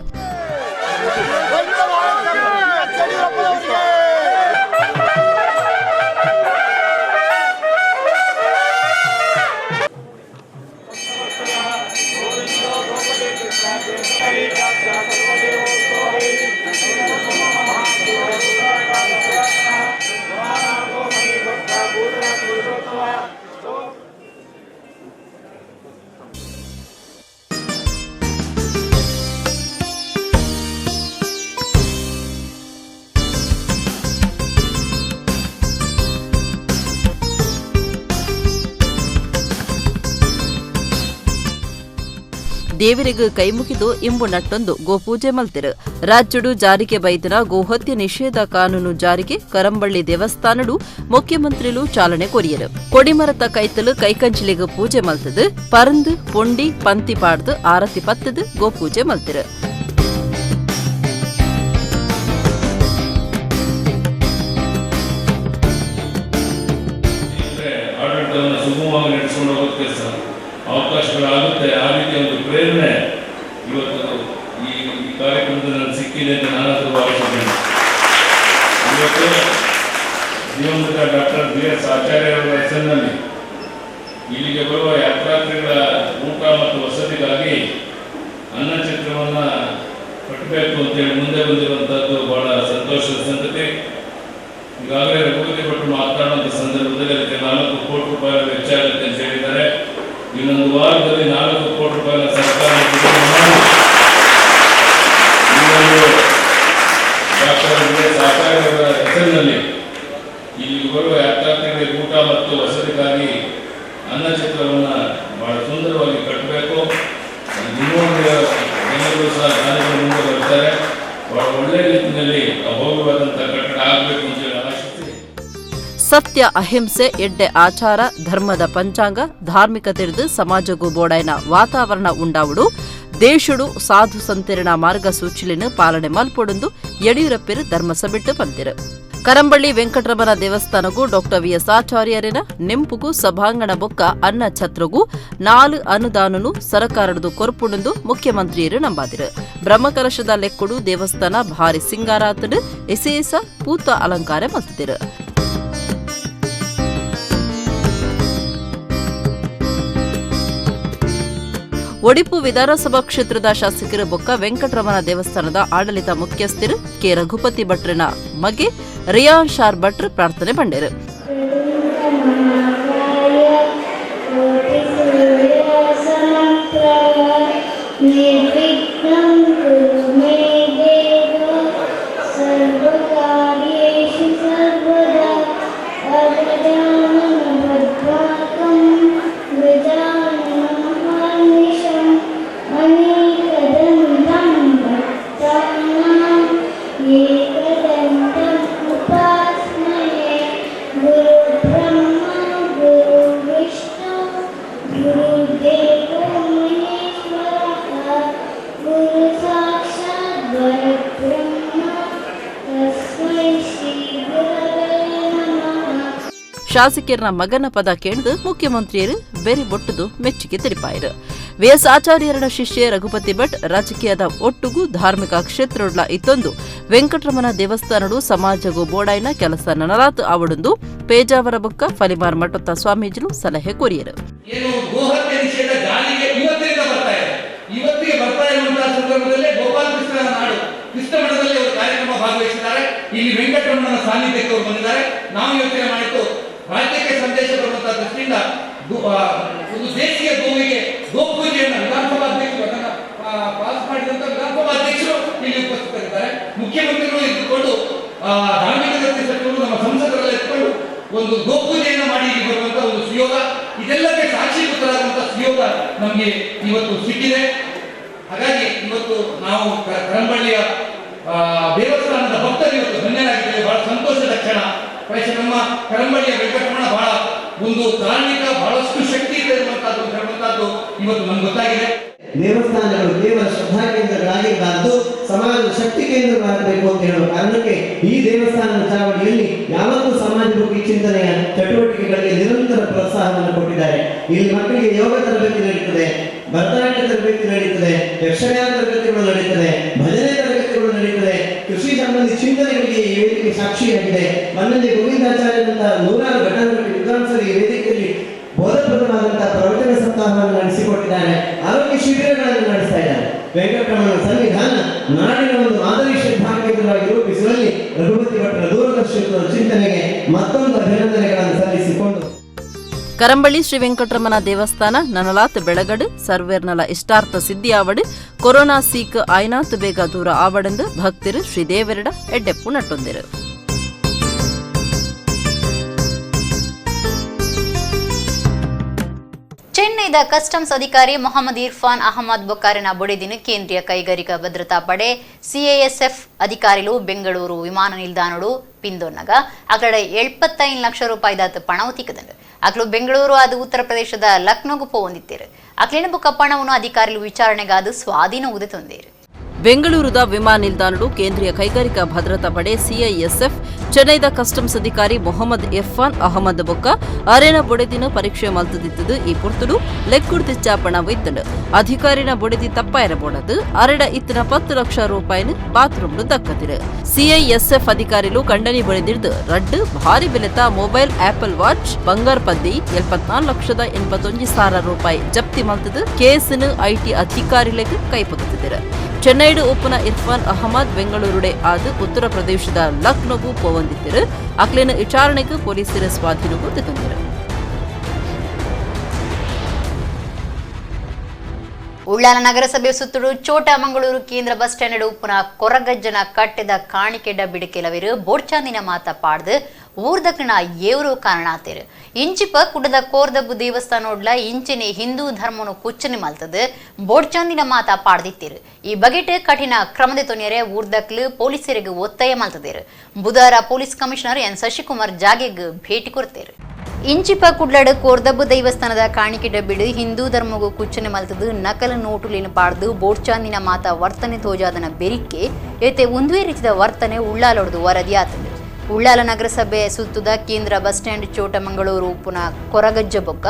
ದೇವರಿಗೂ ಕೈಮುಗಿದು ಇಂಬು ನಟ್ಟೊಂದು ಗೋಪೂಜೆ ಮಲ್ತಿರು. ರಾಜ್ಯಡು ಜಾರಿಗೆ ಬೈದನ ಗೋಹತ್ಯೆ ನಿಷೇಧ ಕಾನೂನು ಜಾರಿಗೆ ಕರಂಬಳ್ಳಿ ದೇವಸ್ಥಾನಡು ಮುಖ್ಯಮಂತ್ರಿಲು ಚಾಲನೆ ಕೊರಿಯರು. ಕೊಡಿಮರತ ಕೈತಲು ಕೈಕಂಚಿಲಿಗೆ ಪೂಜೆ ಮಲ್ತದು, ಪರಂದು ಪೊಂಡಿ ಪಂತಿ ಪಾಡ್ದು ಆರತಿ ಪತ್ತದು ಗೋಪೂಜೆ ಮಲ್ತಿರು. ಆಡಳಿತವನ್ನು ಸುಗಮವಾಗಿ ನಡೆಸಿಕೊಂಡು ಹೋಗೋದಕ್ಕೆ ಸಹ ಅವಕಾಶಗಳಾಗುತ್ತೆ. ಆ ರೀತಿಯ ಒಂದು ಪ್ರೇರಣೆ ಇವತ್ತು ಈ ಕಾರ್ಯಕ್ರಮದಲ್ಲಿ ನನಗೆ ಸಿಕ್ಕಿದೆ ಅಂತ ನಾನಾದರೂ ಭಾವಿಸಿದ್ದೇನೆ. ಇವತ್ತು ದಿವಂಗತ ಡಾಕ್ಟರ್ ಬಿ.ಎಸ್. ಆಚಾರ್ಯರವರ ಹೆಸರಿನಲ್ಲಿ ಇಲ್ಲಿಗೆ ಬರುವ ಯಾತ್ರಾರ್ಥಿಗಳ ಊಟ ಮತ್ತು ವಸತಿಗಾಗಿ ಅನ್ನಛತ್ರವನ್ನು ಕಟ್ಟಬೇಕು ಅಂತೇಳಿ ಮುಂದೆ ಬಂದಿರುವಂಥದ್ದು ಬಹಳ ಸಂತೋಷದ ಸಂಗತಿ. ಈಗಾಗಲೇ ರಘುಪತಿ ಭಟ್ರು ಮಾತನಾಡುವಂಥ ಸಂದರ್ಭದಲ್ಲಿ ಅದಕ್ಕೆ 4 ಕೋಟಿ ರೂಪಾಯಿ ವೆಚ್ಚ ಆಗುತ್ತೆ ಅಂತ ಹೇಳಿದ್ದಾರೆ. ಇನ್ನೊಂದು ವಾರದಲ್ಲಿ 4 ಕೋಟಿ ರೂಪಾಯಿನ ಸರ್ಕಾರ ಡಾಕ್ಟರ್ ಬಿ.ಎಸ್. ಆಚಾರ್ಯವರ ಹೆಸರಿನಲ್ಲಿ ಇಲ್ಲಿ ಬರುವ ಯಾತ್ರಾರ್ಥಿಗಳಿಗೆ ಊಟ ಮತ್ತು ವಸತಿಗಾಗಿ ಅನ್ನಛತ್ರವನ್ನು ಬಹಳ ಸುಂದರವಾಗಿ ಕಟ್ಟಬೇಕು. ಇನ್ನೊಂದು ಜನರು ಸಹ ದಾನಿಗಳು ಮುಂದೆ ಬರ್ತಾರೆ. ಬಹಳ ಒಳ್ಳೆಯ ರೀತಿಯಲ್ಲಿ ಭವ್ಯವಾದಂಥ ಕಟ್ಟಡ ಆಗಬೇಕು ಅಂತ ಹೇಳಿ ಆಶಿಸಿ. ಸತ್ಯ, ಅಹಿಂಸೆ, ಎಡ್ಡೆ ಆಚಾರ, ಧರ್ಮದ ಪಂಚಾಂಗ, ಧಾರ್ಮಿಕ ತೆರೆದು ಸಮಾಜಗೂ ಬೋಡಾಯ್ನ ವಾತಾವರಣ ಉಂಡಾವುಡು, ದೇಶಡು ಸಾಧು ಸಂತಿರಣ ಮಾರ್ಗಸೂಚಿಲಿನ ಪಾಲನೆ ಮಲ್ಪೊಡೊಂದು ಯಡಿಯೂರಪ್ಪರು ಧರ್ಮಸಭೆಟ್ಟು ಪಂತಿರು. ಕರಂಬಳ್ಳಿ ವೆಂಕಟರಮಣ ದೇವಸ್ಥಾನಗೂ ಡಾಕ್ಟರ್ ವಿಎಸ್ ಆಚಾರ್ಯರಿನ ನೆಂಪುಗೂ ಸಭಾಂಗಣ ಬೊಕ್ಕ ಅನ್ನ ಛತ್ರಗೂ 4 ಅನುದಾನನು ಸರಕಾರದು ಕೊರ್ಪುಂಡು ಮುಖ್ಯಮಂತ್ರಿಯರು ನಂಬಾದಿರು. ಬ್ರಹ್ಮಕಲಶದ ಲೆಕ್ಕುಡು ದೇವಸ್ಥಾನ ಭಾರಿ ಸಿಂಗಾರಾತಡು ಎಸೇಸ ಪೂತ ಅಲಂಕಾರ ಮಲ್ತಿರು. ಒಡಿಪು ವಿಧಾನಸಭಾ ಕ್ಷೇತ್ರದ ಶಾಸಕರು ಬೊಕ್ಕ ವೆಂಕಟರಮಣ ದೇವಸ್ಥಾನದ ಆಡಳಿತ ಮುಖ್ಯಸ್ಥರು ಕೆ ರಘುಪತಿ ಭಟ್ರನ ಮಗೆ ರಿಯಾನ್ ಶಾರ್ ಭಟ್ರು ಪ್ರಾರ್ಥನೆ ಪಂಡೇರು. ಶಾಸಕಿಯರ ಮಗನ ಪದ ಕೇಳಿದು ಮುಖ್ಯಮಂತ್ರಿಯರು ಬೆರಿ ಬೊಟ್ಟದು ಮೆಚ್ಚುಗೆ ತಿಳಿಪಾಯರು. ವಿಎಸ್ ಆಚಾರ್ಯರ ಶಿಷ್ಯ ರಘುಪತಿ ಭಟ್ ರಾಜಕೀಯದ ಒಟ್ಟುಗೂ ಧಾರ್ಮಿಕ ಕ್ಷೇತ್ರೊಡ್ಲ ಇತ್ತೊಂದು ವೆಂಕಟರಮಣ ದೇವಸ್ಥಾನಡು ಸಮಾಜಗೂ ಬೋಡಾಯ್ನ ಕೆಲಸ ನನಲಾತು ಆವಡೊಂದು ಪೇಜಾವರ ಬೊಕ್ಕ ಫಲಿಮಾರ್ ಮಠದ ಸ್ವಾಮೀಜಿಲು ಸಲಹೆ ಕೋರಿಯರು. ಇವತ್ತಿಗೆ ಬರ್ತಾ ಇರುವಂತಹ ಸಂದರ್ಭದಲ್ಲೇ ಗೋಪಾಲಕೃಷ್ಣನ ನಾಡು ಕೃಷ್ಣ ಮಠದಲ್ಲಿ ಅವರು ಕಾರ್ಯಕ್ರಮ ಭಾಗವಹಿಸಿದ್ದಾರೆ. ಇಲ್ಲಿ ವೆಂಕಟರಮಣನ ಸಾನ್ನಿಧ್ಯಕ್ಕೆ ಅವರು ಬಂದಿದ್ದಾರೆ. ನಾವು ಯೋಚನೆ ಮಾಡಿದ್ದು ರಾಜ್ಯಕ್ಕೆ ಸಂದೇಶ ಬರುವಂತಹ ದೃಷ್ಟಿಯಿಂದ ಒಂದು ದೇಶೀಯ ಗೋವಿಗೆ ಗೋಪೂಜೆಯನ್ನು ವಿಧಾನಸಭಾ ಅಧ್ಯಕ್ಷರು ಅದನ್ನು ಪಾಸ್ ಮಾಡಿದಂತ ವಿಧಾನಸಭಾ ಅಧ್ಯಕ್ಷರು ಇಲ್ಲಿ ಉಪಸ್ಥಿತರಿದ್ದಾರೆ. ಮುಖ್ಯಮಂತ್ರಿಗಳು ಇದ್ದುಕೊಂಡು ಧಾರ್ಮಿಕ ದತ್ತಿ ಸಚಿವರು ನಮ್ಮ ಸಂಸದರೆಲ್ಲ ಇದ್ದುಕೊಂಡು ಒಂದು ಗೋಪೂಜೆಯನ್ನು ಮಾಡಿ ಇಲ್ಲಿ ಬರುವಂತಹ ಒಂದು ಸುಯೋಗ, ಇದೆಲ್ಲಕ್ಕೆ ಸಾಕ್ಷೀಭೂತರಾಗುವಂತಹ ಸುಯೋಗ ನಮಗೆ ಇವತ್ತು ಸಿಕ್ಕಿದೆ. ಹಾಗಾಗಿ ಇವತ್ತು ನಾವು ಕರಂಬಳ್ಳಿಯ ದೇವಸ್ಥಾನದ ಭಕ್ತರು ಇವತ್ತು ಧನ್ಯರಾಗಿದ್ದೇವೆ. ಬಹಳ ಸಂತೋಷದ ಕ್ಷಣ. ಪ್ರಾಯಶಃ ನಮ್ಮ ಕರಂಬಳ್ಳಿಯ ವೆಂಕಟರಮಣ ಬಹಳ ಒಂದು ಧಾರ್ಮಿಕ ಬಹಳಷ್ಟು ಶಕ್ತಿ ಇದೆ ಇರುವಂತಹದ್ದು ಅಂತ ಹೇಳುವಂತಹದ್ದು ಇವತ್ತು ನಮ್ಗೆ ಗೊತ್ತಾಗಿದೆ. ದೇವಸ್ಥಾನಗಳು ಕೇವಲ ಶ್ರದ್ಧಾ ಕೇಂದ್ರಗಳಾಗಿರಬಾರ್ದು, ಸಮಾಜದ ಶಕ್ತಿ ಕೇಂದ್ರಗಳಾಗಬೇಕು ಅಂತ ಹೇಳುವ ಕಾರಣಕ್ಕೆ ಈ ದೇವಸ್ಥಾನದ ಚಾವಡಿಯಲ್ಲಿ ಯಾವತ್ತೂ ಸಮಾಜಮುಖಿ ಚಿಂತನೆಯ ಚಟುವಟಿಕೆಗಳಿಗೆ ನಿರಂತರ ಪ್ರೋತ್ಸಾಹವನ್ನು ಕೊಟ್ಟಿದ್ದಾರೆ. ಇಲ್ಲಿ ಮಕ್ಕಳಿಗೆ ಯೋಗ ತರಬೇತಿ ನಡೀತದೆ, ಭರತನಾಟ್ಯ ತರಬೇತಿ ನಡೀತದೆ, ಯಕ್ಷಗಾನ ತರಬೇತಿಗಳು ನಡೀತದೆ, ಭಜನೆ ತರಬೇತಿಗಳು ನಡೀತದೆ. ಕೃಷಿ ಸಂಬಂಧಿ ಚಿಂತನೆಗಳಿಗೆ ಈ ವೇದಿಕೆ ಸಾಕ್ಷಿಯಾಗಿದೆ. ಮನ್ನಳ್ಳಿ ಗೋವಿಂದಾಚಾರ್ಯರಂತಹ ನೂರಾರು ಘಟನೆಗಳು ವಿದ್ವಾಂಸರು ಈ ವೇದಿಕೆಯಲ್ಲಿ ಬೋಧಪ್ರದವಾದಂತಹ ಪ್ರವಚನ ಸಪ್ತಾಹವನ್ನು ನಡೆಸಿಕೊಟ್ಟಿದ್ದಾರೆ, ಆರೋಗ್ಯ ಶಿಬಿರಗಳನ್ನು ನಡೆಸ್ತಾ ಇದ್ದಾರೆ. ವೆಂಕಟರಮಣ ಸನ್ನಿಧಾನ ನಾಡಿನ ಒಂದು ಮಾದರಿ ಶ್ರದ್ಧಾ ಕೇಂದ್ರವಾಗಿ ರೂಪಿಸುವಲ್ಲಿ ರಘುಪತಿ ಭಟ್ರ ದೂರದರ್ಶಿತ್ವದ ಚಿಂತನೆಗೆ ಮತ್ತೊಂದು ಅಭಿನಂದನೆಗಳನ್ನು ಸಲ್ಲಿಸಿಕೊಂಡು ಕರಂಬಳ್ಳಿ ಶ್ರೀ ವೆಂಕಟರಮಣ ದೇವಸ್ಥಾನ ನನಲಾತ್ ಬೆಳಗಡು ಸರ್ವೇರ್ನಲ ಇಷ್ಟಾರ್ಥ ಸಿದ್ಧಿಯಾವಡು ಕೊರೋನಾ ಸೀಕ್ ಆಯ್ನಾತ್ ಬೇಗ ದೂರ ಆವಡೆಂದು ಭಕ್ತರು ಶ್ರೀ ದೇವರಡ ಎಡ್ಡೆಪ್ಪು ನಟ್ಟೊಂದಿರು. ಚೆನ್ನೈದ ಕಸ್ಟಮ್ಸ್ ಅಧಿಕಾರಿ ಮೊಹಮ್ಮದ್ ಇರ್ಫಾನ್ ಅಹಮದ್ ಬೊಕ್ಕಾರಿನ ಬೊಡೆದಿನ ಕೇಂದ್ರೀಯ ಕೈಗಾರಿಕಾ ಭದ್ರತಾ ಪಡೆ ಸಿಎಎಸ್ಎಫ್ ಅಧಿಕಾರಿಗಳು ಬೆಂಗಳೂರು ವಿಮಾನ ನಿಲ್ದಾಣಡು ಪಿಂದೊನ್ನಗ ಅಕಡೆ 75 ಲಕ್ಷ ರೂಪಾಯಿದಾತ ಪಣವು ತಿಕ್ಕದಂಡು. ಅಕ್ಲು ಬೆಂಗಳೂರು ಅದು ಉತ್ತರ ಪ್ರದೇಶದ ಲಕ್ನೋಗು ಪೋವೊಂದಿತ್ತೇರು. ಅಕ್ಲಿನ ಬೊಕ್ಕ ಪಣವನ್ನು ಅಧಿಕಾರಿಗಳು ವಿಚಾರಣೆಗಾದು ಸ್ವಾಧೀನ ಉದೆ ತಂದೇರು. ಬೆಂಗಳೂರುದ ವಿಮಾನ ನಿಲ್ದಾಣಡು ಕೇಂದ್ರೀಯ ಕೈಗಾರಿಕಾ ಭದ್ರತಾ ಪಡೆ ಸಿಐಎಸ್ಎಫ್ ಚೆನ್ನೈದ ಕಸ್ಟಮ್ಸ್ ಅಧಿಕಾರಿ ಮೊಹಮ್ಮದ್ ಇರ್ಫಾನ್ ಅಹಮದ್ ಬೊಕ್ಕ ಅರೇನ ಬೊಡೆದಿನ ಪರೀಕ್ಷೆ ಮಲ್ತದಿತ್ತದು. ಈ ಪುರ್ತುಡು ಲೆಕ್ಕುಡ್ದಿಚ್ಚ ಪಣ ಇತ್ತಂಡು. ಅಧಿಕಾರಿನ ಬೊಡೆದಿ ತಪ್ಪಾಯರ ಬೋಡದು ಅರೆಡ ಇತ್ತಿನ 10 ಲಕ್ಷ ರೂಪಾಯಿನ ಬಾತ್ರೂಮ್ ದಕ್ಕದಿರು. ಸಿಐಎಸ್ಎಫ್ ಅಧಿಕಾರಿಲು ಕಂಡನಿ ಬೊಡೆದಿರ್ದು ರಡ್ಡು ಭಾರಿ ಬೆಲೆತ mobile apple watch ಬಂಗಾರ ಪದ್ದಿ 74,81,000 ರೂಪಾಯಿ ಜಪ್ತಿ ಮಲ್ತದು ಕೇಸಿನ IT ಅಧಿಕಾರಿಗಳಿಗೆ ಕೈಪಗುತ್ತಿದ್ದರು. ಚೆನ್ನೈಡು ಉಪ್ಪುನ ಇರ್ಫಾನ್ ಅಹಮದ್ ಬೆಂಗಳೂರುಡೆ ಆದು ಉತ್ತರ ಪ್ರದೇಶದ ಲಕ್ನೋಗೂ ಪೋವಂದಿದ್ದರು. ಅಕ್ಲಿನ ವಿಚಾರಣೆಗೆ ಪೊಲೀಸರ ಸ್ವಾಧೀನಕ್ಕೂ ತಂದರು. ಉಳ್ಳಾಲ ನಗರಸಭೆ ಸುತ್ತಲೂ ಚೋಟಮಂಗಳೂರು ಕೇಂದ್ರ ಬಸ್ ಸ್ಟ್ಯಾಂಡ್ ಉಪ್ಪುನ ಕೊರಗಜ್ಜನ ಕಟ್ಟೆದ ಕಾಣಿಕೆಡ ಬಿಡಿಕೆಲವಿರು ಬೋಡ್ಚಾಂದಿನ ಮಾತ ಪಾಡ್ದು ಊರ್ದಕ್ಲಿನ ಏವರು ಕಾರಣ ಆತೇರು. ಇಂಚಿಪ ಕುಡದ ಕೋರ್ದಬ್ಬು ದೇವಸ್ಥಾನೋಡ್ಲ ಇಂಚನೆ ಹಿಂದೂ ಧರ್ಮನು ಕುಚ್ಚನೆ ಮಲ್ತದು ಬೋಡ್ಚಾಂದಿನ ಮಾತಾ ಪಾಡ್ದಿತ್ತೀರು. ಈ ಬಗೆಟ್ ಕಠಿಣ ಕ್ರಮದ ತೊನಿಯರೆ ಊರ್ದಕ್ಲು ಪೊಲೀಸರಿಗೆ ಒತ್ತಾಯ ಮಲ್ತದೇರು. ಬುಧವಾರ ಪೊಲೀಸ್ ಕಮಿಷನರ್ ಎನ್ ಶಶಿಕುಮಾರ್ ಜಾಗೆಗ್ ಭೇಟಿ ಕೊಡ್ತೇರು. ಇಂಚಿಪ ಕುಡ್ಲಡು ಕೋರ್ದಬ್ಬು ದೇವಸ್ಥಾನದ ಕಾಣಿಕೆ ಡಬ್ಬಿಡು ಹಿಂದೂ ಧರ್ಮಗೂ ಕುಚ್ಚನೆ ಮಲ್ತದು ನಕಲ ನೋಟುಲಿನ ಪಾಡ್ದು ಬೋಡ್ಚಾಂದಿನ ಮಾತಾ ವರ್ತನೆ ತೋಜಾದನ ಬೆರಿಕೆ ಏತೆ ಒಂದುವೇ ರೀತಿಯ ವರ್ತನೆ ಉಳ್ಳಾಲೊಡ್ದು ವರದಿ ಆತಂಡು. ಉಳ್ಳಾಲ ನಗರಸಭೆ ಸುತ್ತದ ಕೇಂದ್ರ ಬಸ್ ಸ್ಟ್ಯಾಂಡ್ ಚೋಟಮಂಗಳೂರು ಪುನಃ ಕೊರಗಜ್ಜ ಬೊಕ್ಕ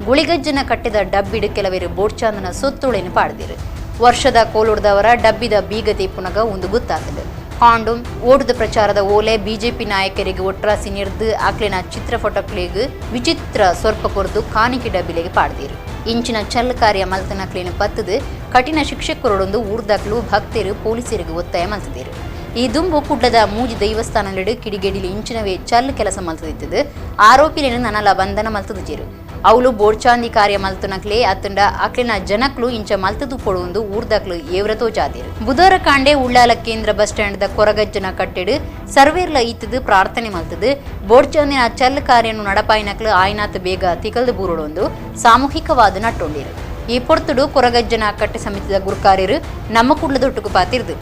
ಗುಳಿಗಜ್ಜನ ಕಟ್ಟಿದ ಡಬ್ಬಿಡು ಕೆಲವರು ಬೋಡ್ಚಾಂದನ ಸೊತ್ತುಳೇನು ಪಾಡ್ದಿರು. ವರ್ಷದ ಕೋಲುಡ್ದವರ ಡಬ್ಬಿದ ಬೀಗತೆ ಪುನಗ ಒಂದು ಗೊತ್ತಾತಂಡು. ಕಾಂಡೋಮ್ ಓಟದ ಪ್ರಚಾರದ ಓಲೆ ಬಿಜೆಪಿ ನಾಯಕರಿಗೆ ಒಟ್ರಾಸಿ ನಿರ್ದು ಆಕ್ಲಿನ ಚಿತ್ರ ಫೋಟೋಕ್ಲಿಗ್ ವಿಚಿತ್ರ ಸ್ವರ್ಪ ಕೊರದು ಕಾಣಿಕೆ ಡಬ್ಬಿಲೆಗೆ ಪಾಡ್ದಿರು. ಇಂಚಿನ ಚಲ್ ಕಾರ್ಯ ಮಲ್ತನಕ್ಲಿನ ಪತ್ತದು ಕಠಿಣ ಶಿಕ್ಷೆ ಕೊರಡೊಂದು ಊರ್ದಾಕ್ಲು ಭಕ್ತರು ಪೊಲೀಸರಿಗೆ ಒತ್ತಾಯ ಮಲ್ತದಿರು. ಈ ದುಂಬು ಕುಡ್ಲದ ಮೂಜಿ ದೇವಸ್ಥಾನಲೆಡು ಕಿಡಿಗೇಡಿಲಿ ಇಂಚಿನವೇ ಚಲ್ ಕೆಲಸ ಮಲ್ತದಿತ್ತದು. ಆರೋಪಿಲೇನು ನನಲ ಬಂಧನ ಮಲ್ತದಿಜೇರು. ಅವಳು ಬೋಡ್ಚಾಂದಿ ಕಾರ್ಯ ಮಲ್ತನಕ್ಲೆ ಅತ್ತಂಡ ಅಕ್ಲಿನ ಜನಕ್ಲು ಇಂಚ ಮಲ್ತದು ಪೊಡುವಂದು ಊರ್ದಕ್ಲು ಏವ್ರತೋ ಜಾದಿರು. ಬುಧವಾರ ಕಾಂಡೆ ಉಳ್ಳಾಲ ಕೇಂದ್ರ ಬಸ್ ಸ್ಟ್ಯಾಂಡ್ ದ ಕೊರಗಜ್ಜನ ಕಟ್ಟೆಡು ಸರ್ವೇರ್ಲ ಇತ್ತದು ಪ್ರಾರ್ಥನೆ ಮಲ್ತದು ಬೋಡ್ಚಾಂದಿನ ಚಲ್ ಕಾರ್ಯನು ನಡಪಾಯಿನಕ್ಲು ಆಯ್ನಾತ್ ಬೇಗ ತಿಕಲ್ದು ಬೂರುಡೊಂದು ಸಾಮೂಹಿಕವಾದ ನಟ್ಟೊಂಡಿರು. ಈ ಪೊರ್ತುಡು ಕೊರಗಜ್ಜನ ಕಟ್ಟೆ ಸಮಿತಿದ ಗುರುಕಾರ್ಯರು ನಮ್ಮ ಕುಡ್ಲದೊಟ್ಟುಕು ಪಾತಿರ್ದು.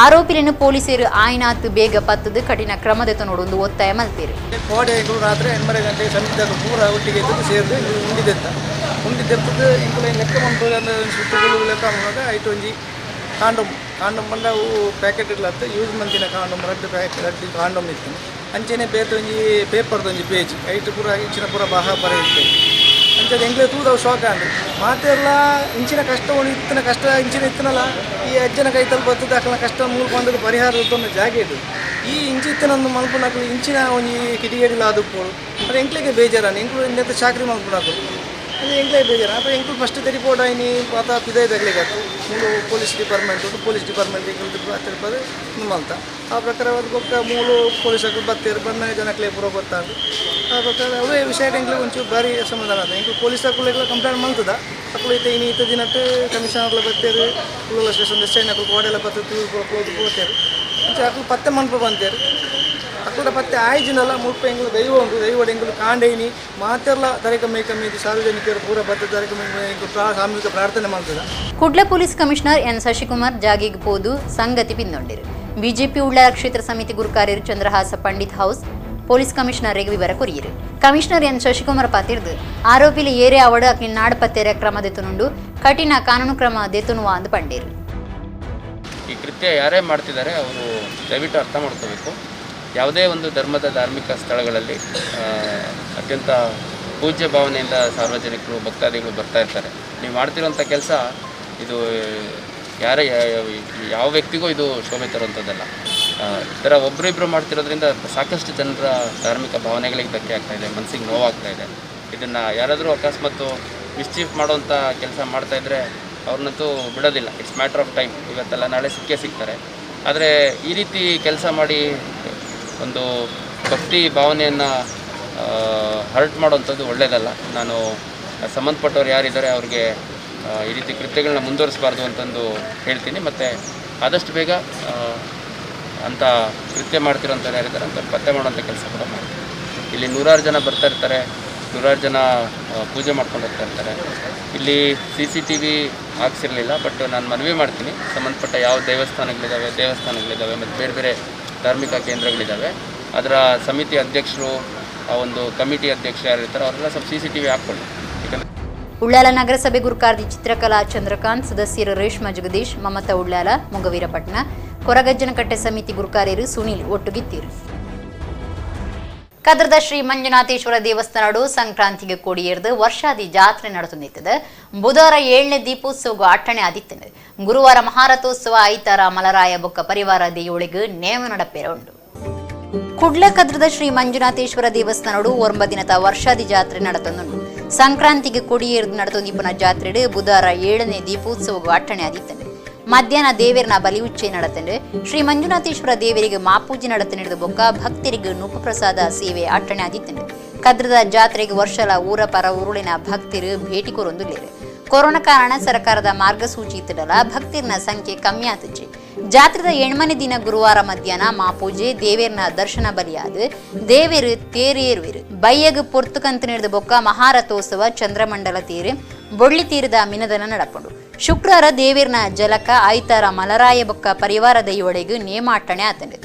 ಆರೋಪಿలను ಪೊಲೀಸರು ಆಯ್ನಾತ್ ಬೇಗ ಪತ್ತದು ಕಠಿಣ ಕ್ರಮದ ನೋಡೊಂದು ಒತ್ತಾಯ ಮಲ್ತೇರು. ಕೋಡೆ ರಾತ್ರಿ 8 ಗಂಟೆಗೆ ಸಮಿತಿದಾಗ ಪೂರ ಒಟ್ಟಿಗೆ ಇದ್ದು ಸೇರಿದು ಉಂಡಿದೆತ್ತ ಉಂಡಿದ್ದೆತ್ತದು ಇಂಕುಲು ಲೆಕ್ಕ ಮನ್ಪುಗ ಸುತ್ತುಗಳು ಲೆಕ್ಕ ಮನ್ಪುವಾಗ ಐಟ್ ಒಂಜಿ ಕಾಂಡೋಮ್ ಕಾಂಡೋಮ್ ಪಂಡ ಅವು ಪ್ಯಾಕೆಟ್ ಇಡ್ಲತ್ತ ಯೂಸ್ ಮಂತಿನ ಕಾಂಡೋಮ್ ರಡ್ಡು ಪ್ಯಾಕೆಟ್ ರಡ್ಡು ಕಾಂಡೋಮ್ ಇತ್ತು. ಅಂಚೆನೆ ಬೇತೆ ಒಂಜಿ ಪೇಪರ್ದ ಒಂಜಿ ಪೇಜ್ ಐಟ್ ಪೂರ ಇಂಚಿನ ಪೂರ ಬಾಹ ಬರ ಇತ್ತು. ಅಂಚೆ ಎಂಕ್ಲೆ ತೂದವು ಶಾಕ್ ಆಂಡ್ ಮಾತೆರ್ಲ ಇಂಚಿನ ಕಷ್ಟ ಇತ್ತಿನ ಕಷ್ಟ ಇಂಚಿನ ಇತ್ತನಲ್ಲ ಈ ಅಜ್ಜನ ಕೈತಲ್ ಬತ್ತದ ಅಕಲ್ನ ಕಷ್ಟ ಮೂಲ ಬಂದದ್ದು ಪರಿಹಾರ ಇತ್ತೊಂದು ಜಾಗೆ ಇದು. ಈ ಇಂಚಿ ಇತ್ತಿನೊಂದು ಮಲ್ಪುನಕಲು ಇಂಚಿನ ಒಂಜಿ ಕಿಡಿಗೇಡಿಲ ಆದುಪ್ಪೋಡು ಅದು ಎಂಕ್ಲೆಗೆ ಬೇಜಾರಾನ ಎಂಕ್ಲು ಇಂದೆತ್ತ ಚಾಕ್ರಿ ಮಲ್ಪುನಕಲು ಅದು ಎಂಕ್ಲೆ ಬೇಜಾರ. ಅಪ್ಪ ಎಂಕ್ಲು ಫಸ್ಟ್ ತೆರಿಪೋಡ್ ಐನಿ ಪಾತ ಪಿದೈದಾಗಲಿಗೆ ಮೂಲು ಪೊಲೀಸ್ ಡಿಪಾರ್ಟ್ಮೆಂಟ್ ಉಂಟು ಪೊಲೀಸ್ ಡಿಪಾರ್ಟ್ಮೆಂಟ್ ಎಂಕ್ಲು ತಿರುಪದು ಮಲ್ತ ಆ ಪ್ರಕಾರ ಬೊಕ್ಕ ಮೂಲು ಪೊಲೀಸ್ ಅಕಲು ಬತ್ತೇರು ಬಂದ ಜನಕ್ಲೆ ಪೂರ ಗೊತ್ತಾಂಡು. ಆ ಪ್ರಕಾರ ಅವೇ ವಿಷಯ ಎಂಕ್ಲೆ ಒಂಚೂರು ಭಾರಿ ಅಸಮಾಧಾನ ಆದ. ಎಂಕ್ಲು ಪೊಲೀಸ್ ಅಕುಲೆಗ್ಲ ಕಂಪ್ಲೇಂಟ್ ಮಲ್ತದ ಅಕುಲು ಇತ್ತೆ ಇನಿ ಇತ್ತ ದಿನಟ್ಟು ಕಮಿಷನರ್ಲ ಬತ್ತೇರು ಉಳ್ಳಾಲ ಸ್ಟೇಷನ್ ಎಸ್ I ಅಕುಲು ಕೋಡೆಲ್ಲ ಬತ್ತು ಪೋದು ಪೋತೇರು ಅಂಚೆ ಅಕುಲು ಪತ್ತೆ ಮನ್ಪು ಬಂತೇರು. ಅಕುಲ ಪತ್ತೆ ಆಯ್ಜಿನಲ್ಲ ಮುಲ್ಪ ಎಂಗ್ಲು ದೈವ ಉಂಟು ದೈವಡ್ ಎಂಗ್ಲು ಕಾಂಡೈನಿ ಮಾತೆರ್ಲ ತರೆಕ ಮೇಕಮ್ಮಿ ಸಾರ್ವಜನಿಕರು ಪೂರ ಬತ್ತ ತರೆಕ ಸಾಮೂಹಿಕ ಪ್ರಾರ್ಥನೆ ಮಾಡ್ತದ. Kudla police commissioner N Shashikumar ಜಾಗಿಗ್ ಪೋದು ಸಂಗತಿ ಪಿಂದೊಂಡಿರು. ಬಿಜೆಪಿ ಉಳ್ಳಾಲ ಕ್ಷೇತ್ರ ಸಮಿತಿ ಗುರುಕಾರ್ಯರು ಚಂದ್ರಹಾಸ ಪಂಡಿತ್ ಹೌಸ್ ಪೊಲೀಸ್ ಕಮಿಷನರ್ಗೆ ವಿವರ ಕೊರಿಯಿರು. ಕಮಿಷನರ್ ಎನ್ ಶಶಿಕುಮಾರ್ ಪಾತಿರ್ದು ಆರೋಪಿಲಿ ಏರೆ ಅವಡು ಅಕ್ಲಿ ನಾಡು ಪತ್ತೇರ ಕ್ರಮ ದೆತುನುಂಡು ಕಠಿಣ ಕಾನೂನು ಕ್ರಮ ದೆತುನುವ ಅಂದು ಪಂಡೇರು. ಈ ಕೃತ್ಯ ಯಾರೇ ಮಾಡ್ತಿದ್ದಾರೆ ಅವರು ದಯವಿಟ್ಟು ಅರ್ಥ ಮಾಡ್ಕೋಬೇಕು. ಯಾವುದೇ ಒಂದು ಧರ್ಮದ ಧಾರ್ಮಿಕ ಸ್ಥಳಗಳಲ್ಲಿ ಅತ್ಯಂತ ಪೂಜ್ಯ ಭಾವನೆಯಿಂದ ಸಾರ್ವಜನಿಕರು ಭಕ್ತಾದಿಗಳು ಬರ್ತಾ ಇರ್ತಾರೆ. ನೀವು ಮಾಡ್ತಿರೋಂಥ ಕೆಲಸ ಇದು ಯಾರೇ ಯಾವ ವ್ಯಕ್ತಿಗೂ ಇದು ಶೋಭೆ ತರುವಂಥದ್ದಲ್ಲ. ಈ ಥರ ಒಬ್ಬರಿಬ್ಬರು ಮಾಡ್ತಿರೋದ್ರಿಂದ ಸಾಕಷ್ಟು ಜನರ ಧಾರ್ಮಿಕ ಭಾವನೆಗಳಿಗೆ ಧಕ್ಕೆ ಆಗ್ತಾಯಿದೆ, ಮನಸ್ಸಿಗೆ ನೋವಾಗ್ತಾಯಿದೆ. ಇದನ್ನು ಯಾರಾದರೂ ಅಕಸ್ಮಾತ್ ಮಿಸ್ಚೀಫ್ ಮಾಡೋವಂಥ ಕೆಲಸ ಮಾಡ್ತಾಯಿದ್ರೆ ಅವ್ರನ್ನಂತೂ ಬಿಡೋದಿಲ್ಲ. It's matter of time, ಇವತ್ತೆಲ್ಲ ನಾಳೆ ಸಿಕ್ಕೇ ಸಿಗ್ತಾರೆ. ಆದರೆ ಈ ರೀತಿ ಕೆಲಸ ಮಾಡಿ ಒಂದು ಭಕ್ತಿ ಭಾವನೆಯನ್ನು ಹರ್ಟ್ ಮಾಡೋವಂಥದ್ದು ಒಳ್ಳೆಯದಲ್ಲ. ನಾನು ಸಂಬಂಧಪಟ್ಟವ್ರು ಯಾರಿದ್ದಾರೆ ಅವ್ರಿಗೆ ಈ ರೀತಿ ಕೃತ್ಯಗಳನ್ನ ಮುಂದುವರಿಸಬಾರ್ದು ಅಂತಂದು ಹೇಳ್ತೀನಿ. ಮತ್ತು ಆದಷ್ಟು ಬೇಗ ಅಂಥ ಕೃತ್ಯ ಮಾಡ್ತಿರೋಂಥವ್ರು ಯಾರಿದ್ದಾರೆ ಅಂತ ಪತ್ತೆ ಮಾಡೋಂಥ ಕೆಲಸ ಕೂಡ ಮಾಡ್ತೀವಿ. ಇಲ್ಲಿ ನೂರಾರು ಜನ ಬರ್ತಾ ಇರ್ತಾರೆ, ನೂರಾರು ಜನ ಪೂಜೆ ಮಾಡ್ಕೊಂಡು ಹೋಗ್ತಾ ಇರ್ತಾರೆ. ಇಲ್ಲಿ CCTV ಹಾಕ್ಸಿರಲಿಲ್ಲ, ಬಟ್ ನಾನು ಮನವಿ ಮಾಡ್ತೀನಿ, ಸಂಬಂಧಪಟ್ಟ ಯಾವ ದೇವಸ್ಥಾನಗಳಿದ್ದಾವೆ ಮತ್ತು ಬೇರೆ ಬೇರೆ ಧಾರ್ಮಿಕ ಕೇಂದ್ರಗಳಿದ್ದಾವೆ, ಅದರ ಸಮಿತಿ ಅಧ್ಯಕ್ಷರು, ಆ ಒಂದು ಕಮಿಟಿ ಅಧ್ಯಕ್ಷರು ಯಾರಿರ್ತಾರೋ ಅವರೆಲ್ಲ ಸ್ವಲ್ಪ CCTV ಹಾಕ್ಕೊಳ್ಳಿ. ಯಾಕಂದರೆ ಉಳ್ಳಾಲ ನಗರಸಭೆ ಗುರುಕಾರ್ದಿ ಚಿತ್ರಕಲಾ ಚಂದ್ರಕಾಂತ್, ಸದಸ್ಯರು ರೇಷ್ಮಾ ಜಗದೀಶ್, ಮಮತಾ ಉಳ್ಳಾಲ, ಮೊಗವೀರಪಟ್ಟಣ, ಕೊರಗಜ್ಜನಕಟ್ಟೆ ಸಮಿತಿ ಗುರುಕಾರ್ಯರು ಸುನೀಲ್ ಒಟ್ಟುಗಿತ್ತೀರು. ಕದ್ರದ ಶ್ರೀ ಮಂಜುನಾಥೇಶ್ವರ ದೇವಸ್ಥಾನಡು ಸಂಕ್ರಾಂತಿಗೆ ಕೊಡಿಯೇರ್ದು ವರ್ಷಾದಿ ಜಾತ್ರೆ ನಡೆದುನಿತ್ತದೆ. ಬುಧವಾರ 7ನೇ ದೀಪೋತ್ಸವಗೂ ಅಟ್ಟಣೆ ಆದಿತ್ತನೆ. ಗುರುವಾರ ಮಹಾರಥೋತ್ಸವ, ಐತಾರ ಮಲರಾಯ ಬೊಕ್ಕ ಪರಿವಾರ ದೇವಳಿಗೆ ನೇಮ ನಡಪೇರ ಉಂಡು. ಕುಡ್ಲ ಕದ್ರದ ಶ್ರೀ ಮಂಜುನಾಥೇಶ್ವರ ದೇವಸ್ಥಾನಡು 9 ದಿನದ ವರ್ಷಾದಿ ಜಾತ್ರೆ ನಡೆತಂದುಂಡು. ಸಂಕ್ರಾಂತಿಗೆ ಕೊಡಿಯೇರ್ದು ನಡೆತೊಂದಿಪ್ಪನ ಜಾತ್ರೆಡು ಬುಧವಾರ 7ನೇ ದೀಪೋತ್ಸವಗೂ ಅಟ್ಟಣೆ ಆದಿತ್ತನೆ. ಮಧ್ಯಾಹ್ನ ದೇವರನ ಬಲಿ ಉಚ್ಚೆ ನಡತಂಡು. ಶ್ರೀ ಮಂಜುನಾಥೇಶ್ವರ ದೇವರಿಗೆ ಮಾಪೂಜೆ ನಡತ ನಡೆದ ಬೊಕ್ಕ ಭಕ್ತರಿಗೆ ನುಪ್ಪುಪ್ರಸಾದ ಸೇವೆ ಅಟ್ಟಣೆ ಆದಿತ್ತಂಡು. ಕದ್ರದ ಜಾತ್ರೆಗೆ ವರ್ಷಲ ಊರ ಪರ ಉರುಳಿನ ಭಕ್ತರು ಭೇಟಿ ಕೊರೊಂದುಲ್ಲೇರು. ಕೊರೋನಾ ಕಾರಣ ಸರ್ಕಾರದ ಮಾರ್ಗಸೂಚಿ ಇತ್ತಡಲ ಭಕ್ತರಿನ ಸಂಖ್ಯೆ ಕಮ್ಮಿ ಆತುಜಿ. ಜಾತ್ರೆದ ಎಣ್ಮನೆ ದಿನ ಗುರುವಾರ ಮಧ್ಯಾಹ್ನ ಮಾಪೂಜೆ ದೇವೇರ್ನ ದರ್ಶನ ಬಲಿಯಾದ ದೇವೇರು ತೇರೇರುವೆರು. ಬಯ್ಯಗ್ ಪೊರ್ತುಕಂತ ನೀಡಿದ ಬೊಕ್ಕ ಮಹಾರಥೋತ್ಸವ ಚಂದ್ರಮಂಡಲ ತೇರು ಬೊಳ್ಳಿ ತೀರದ ಮಿನದನ ನಡಪುಂಡು. ಶುಕ್ರವಾರ ದೇವೇರ್ನ ಜಲಕ ಆಯ್ತಾರ ಮಲರಾಯ ಬೊಕ್ಕ ಪರಿವಾರ ದೈವೊಡೆಗ್ ನೇಮಾಟಣೆ ಆತಂಡು.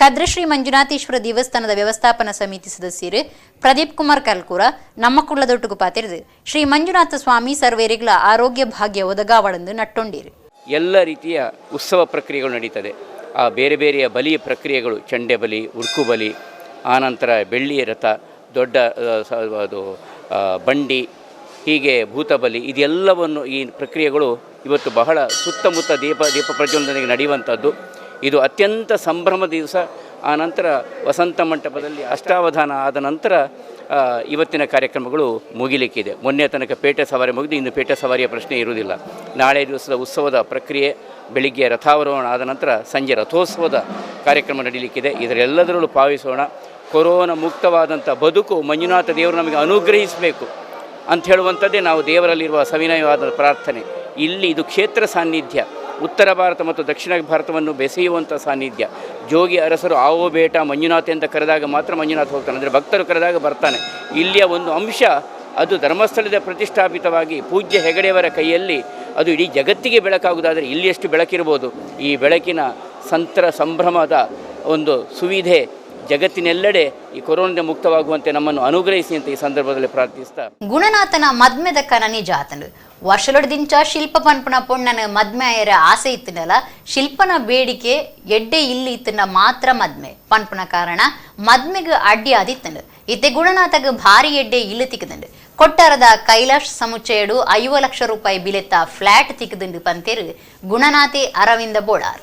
ಕದ್ರಿ ಶ್ರೀ ಮಂಜುನಾಥೇಶ್ವರ ದೇವಸ್ಥಾನದ ವ್ಯವಸ್ಥಾಪನಾ ಸಮಿತಿ ಸದಸ್ಯರು ಪ್ರದೀಪ್ ಕುಮಾರ್ ಕಲ್ಕೂರ ನಮ್ಮ ಕುಳ್ಳದೊಟ್ಟುಗು ಪಾತಿರಿದು ಶ್ರೀ ಮಂಜುನಾಥ ಸ್ವಾಮಿ ಸರ್ವೇರಿಗಳ ಆರೋಗ್ಯ ಭಾಗ್ಯ ಒದಗಾವಳೆಂದು ನಟ್ಟೊಂಡಿರು. ಎಲ್ಲ ರೀತಿಯ ಉತ್ಸವ ಪ್ರಕ್ರಿಯೆಗಳು ನಡೀತದೆ. ಆ ಬೇರೆ ಬೇರೆಯ ಬಲಿಯ ಪ್ರಕ್ರಿಯೆಗಳು, ಚಂಡೆ ಬಲಿ, ಉರ್ಕು ಬಲಿ, ಆನಂತರ ಬೆಳ್ಳಿಯ ರಥ, ದೊಡ್ಡ ಅದು ಬಂಡಿ, ಹೀಗೆ ಭೂತ ಬಲಿ, ಇದೆಲ್ಲವನ್ನು ಈ ಪ್ರಕ್ರಿಯೆಗಳು ಇವತ್ತು ಬಹಳ ಸುತ್ತಮುತ್ತ ದೀಪ ದೀಪ ಪ್ರಜ್ವಲನದೊಂದಿಗೆ ನಡೆಯುವಂಥದ್ದು. ಇದು ಅತ್ಯಂತ ಸಂಭ್ರಮದ ದಿವಸ. ಆನಂತರ ವಸಂತ ಮಂಟಪದಲ್ಲಿ ಅಷ್ಟಾವಧಾನ ಆದ ನಂತರ ಇವತ್ತಿನ ಕಾರ್ಯಕ್ರಮಗಳು ಮುಗಿಲಿಕ್ಕಿದೆ. ಮೊನ್ನೆ ತನಕ ಪೇಟೆ ಸವಾರಿ ಮುಗಿದು ಇನ್ನು ಪೇಟೆ ಸವಾರಿಯ ಪ್ರಶ್ನೆ ಇರುವುದಿಲ್ಲ. ನಾಳೆ ದಿವಸದ ಉತ್ಸವದ ಪ್ರಕ್ರಿಯೆ ಬೆಳಿಗ್ಗೆ ರಥಾವರೋಹಣ ಆದ ನಂತರ ಸಂಜೆ ರಥೋತ್ಸವದ ಕಾರ್ಯಕ್ರಮ ನಡೀಲಿಕ್ಕಿದೆ. ಇದರೆಲ್ಲದರಲ್ಲೂ ಭಾವಿಸೋಣ, ಕೊರೋನಾ ಮುಕ್ತವಾದಂಥ ಬದುಕು ಮಂಜುನಾಥ ದೇವರು ನಮಗೆ ಅನುಗ್ರಹಿಸಬೇಕು ಅಂತ ಹೇಳುವಂಥದ್ದೇ ನಾವು ದೇವರಲ್ಲಿರುವ ಸವಿನಯವಾದ ಪ್ರಾರ್ಥನೆ. ಇಲ್ಲಿ ಇದು ಕ್ಷೇತ್ರ ಸಾನ್ನಿಧ್ಯ, ಉತ್ತರ ಭಾರತ ಮತ್ತು ದಕ್ಷಿಣ ಭಾರತವನ್ನು ಬೆಸೆಯುವಂಥ ಸಾನ್ನಿಧ್ಯ. ಜೋಗಿ ಅರಸರು ಆವೋ ಬೇಟ ಮಂಜುನಾಥ ಅಂತ ಕರೆದಾಗ ಮಾತ್ರ ಮಂಜುನಾಥ ಹೋಗ್ತಾನೆ, ಅಂದರೆ ಭಕ್ತರು ಕರೆದಾಗ ಬರ್ತಾನೆ. ಇಲ್ಲಿಯ ಒಂದು ಅಂಶ ಅದು ಧರ್ಮಸ್ಥಳದ ಪ್ರತಿಷ್ಠಾಪಿತವಾಗಿ ಪೂಜ್ಯ ಹೆಗಡೆಯವರ ಕೈಯಲ್ಲಿ ಅದು ಇಡೀ ಜಗತ್ತಿಗೆ ಬೆಳಕಾಗುವುದಾದರೆ ಇಲ್ಲಿ ಎಷ್ಟು ಬೆಳಕಿರ್ಬೋದು. ಈ ಬೆಳಕಿನ ಸಂತರ ಸಂಭ್ರಮದ ಒಂದು ಸುವಿಧೆ ಜಗತ್ತಿನೆಲ್ಲೆಡೆ ಈ ಕೊರೋನಾದಿಂದ ಮುಕ್ತವಾಗುವಂತೆ ನಮ್ಮನ್ನು ಅನುಗ್ರಹಿಸಿ ಅಂತ ಈ ಸಂದರ್ಭದಲ್ಲಿ ಪ್ರಾರ್ಥಿಸ್ತಾ. ಗುಣನಾಥನ ಮದ್ಮೆದ ಕನ ನಿಜ ಆತನು ವರ್ಷಲೊಡ್ದಿಂಚ ಶಿಲ್ಪ ಪನ್ಪುನ ಪೊಣ್ಣನ ಮದ್ಮೆ ಆಯರ ಆಸೆ ಇತ್ತನಲ್ಲ, ಶಿಲ್ಪನ ಬೇಡಿಕೆ ಎಡ್ಡೆ ಇಲ್ಲಿ ಇತ್ತನ ಮಾತ್ರ ಮದ್ಮೆ ಪನ್ಪುನ ಕಾರಣ ಮದ್ಮೆಗೆ ಅಡ್ಡಿ ಆದಿತ್ತನು. ಇತ್ತೆ ಗುಣನಾಥಗ ಭಾರಿ ಎಡ್ಡೆ ಇಲ್ಲು ತಿಕ್ಕದಂಡು. ಕೊಟ್ಟಾರದ ಕೈಲಾಶ್ ಸಮುಚ್ಚಯಡು 50 ಲಕ್ಷ ರೂಪಾಯಿ ಬಿಲೆತ್ತ ಫ್ಲಾಟ್ ತಿಕ್ಕದಂಡು ಪಂತೇರು ಗುಣನಾಥೆ ಅರವಿಂದ ಬೋಳಾರ್.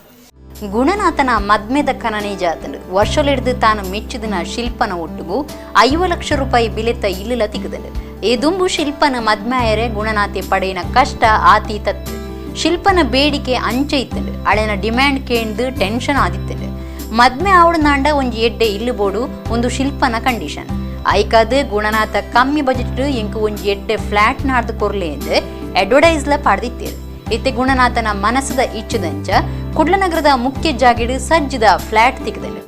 ಗುಣನಾಥನ ಮದ್ಮೆದ ಕನ ನಿಜ ಆತನು ವರ್ಷಲಿಡ್ದು ತಾನು ಮೆಚ್ಚಿದನ ಶಿಲ್ಪನ ಒಟ್ಟುಗು 50 ಲಕ್ಷ ರೂಪಾಯಿ ಬಿಲೆತ್ತ ಇಲ್ಲಲ ತಿಕ್ಕದಂಡು. ಈ ದುಂಬು ಶಿಲ್ಪನ ಮದ್ಮಾಯರೆ ಗುಣನಾಥೆ ಪಡೆಯಿನ ಕಷ್ಟ ಆತಿ ತತ್ತು. ಶಿಲ್ಪನ ಬೇಡಿಕೆ ಅಂಚೆ ಇತ್ತಂಡು, ಅಳೆನ ಡಿಮ್ಯಾಂಡ್ ಕೇಂದು ಟೆನ್ಷನ್ ಆದಿತ್ತಂಡು. ಮದ್ಮೆ ಆವಡನಾಂಡ ಒಂಜಿ ಎಡ್ಡೆ ಇಲ್ಲು ಬೋಡು ಒಂದು ಶಿಲ್ಪನ ಕಂಡೀಷನ್ ಐಕಾದು ಗುಣನಾಥ ಕಮ್ಮಿ ಬಜೆಟ್ ಎಂಕು ಒಂಜಿ ಎಡ್ಡೆ ಫ್ಲಾಟ್ ನಾಡ್ದು ಕೊರ್ಲೆ ಎಂದು ಅಡ್ವರ್ಟೈಸ್ಲ ಪಾಡ್ದಿತ್ತೇರು. ಇತ್ತೆ ಗುಣನಾಥನ ಮನಸ್ಸದ ಇಚ್ಚದಂಚ ಕುಡ್ಲನಗರದ ಮುಖ್ಯ ಜಾಗಿಡು ಸಜ್ಜದ ಫ್ಲಾಟ್ ತಿಕ್ಕದಂಡು.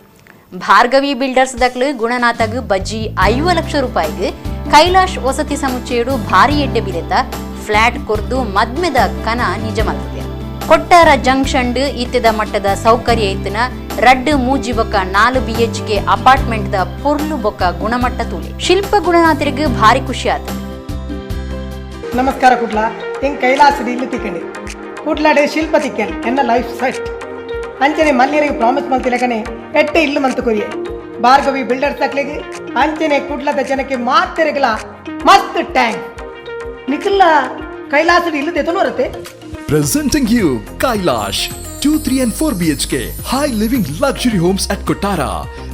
ಭಾರ್ಗವಿ ಬಿಲ್ಡರ್ಸ್ ದಕ್ಲು ಗುಣನಾಥಗ್ ಬಜ್ಜಿ 50 ಲಕ್ಷ ರೂಪಾಯಿಗೆ ಕೈಲಾಶ್ ವಸತಿ ಸಮುಚ್ಚಯಡು ಭಾರಿ ಎಡ್ಡೆ ಬಿಲೆತ ಫ್ಲಾಟ್ ಕೊರ್ದು ಮದ್ಮೆದ ಕನ ನಿಜ ಮಲ್ತದೆ. ಕೊಟ್ಟಾರ ಜಂಕ್ಷನ್ ಇತ್ತೆದ ಮಟ್ಟದ ಸೌಕರ್ಯ ಇತ್ತನ ರಡ್ಡು ಮೂಜಿ ಬೊಕ್ಕ 4 BHK apartment the ಪೊರ್ಲು ಬೊಕ್ಕ ಗುಣಮಟ್ಟ ತೂಲೆ ಶಿಲ್ಪ ಗುಣನಾಥರಿಗೆ ಭಾರಿ ಖುಷಿ ಆತ. ನಮಸ್ಕಾರ ಕುಡ್ಲ, ಎಂಗ್ ಕೈಲಾಸದ ಇಲ್ಲು ತಿಕ್ಕಂಡಿ ಕುಡ್ಲಾಡೆ ಶಿಲ್ಪ ತಿಕ್ಕನ್ ಎನ್ನ ಲೈಫ್ ಸೆಟ್ ಅಂಚನೆ ಮಲ್ಯರಿಗೆ ಪ್ರಾಮಿಸ್ ಮಲ್ತಿಲಕನೆ ಎಟ್ಟೆ ಇಲ್ಲು ಮಂತು ಕೊರಿಯೆ ಭಾರ್ಗವಿ ಬಿಲ್ಡರ್ಸ್ ತಕ್ಲೆಗೆ ಅಂಚನೆ ಕುಡ್ಲದ ಜನಕ್ಕೆ ಮಾತೆರೆಗಲ ಮಸ್ತ್ ಟ್ಯಾಂಕ್ ನಿಖಿಲ್ಲ ಕೈಲಾಸದ ಇಲ್ಲು ದೆತನು ಬರುತ್ತೆ. Presenting you Kailash 2, 3 and 4 BHK high living luxury homes at Kotara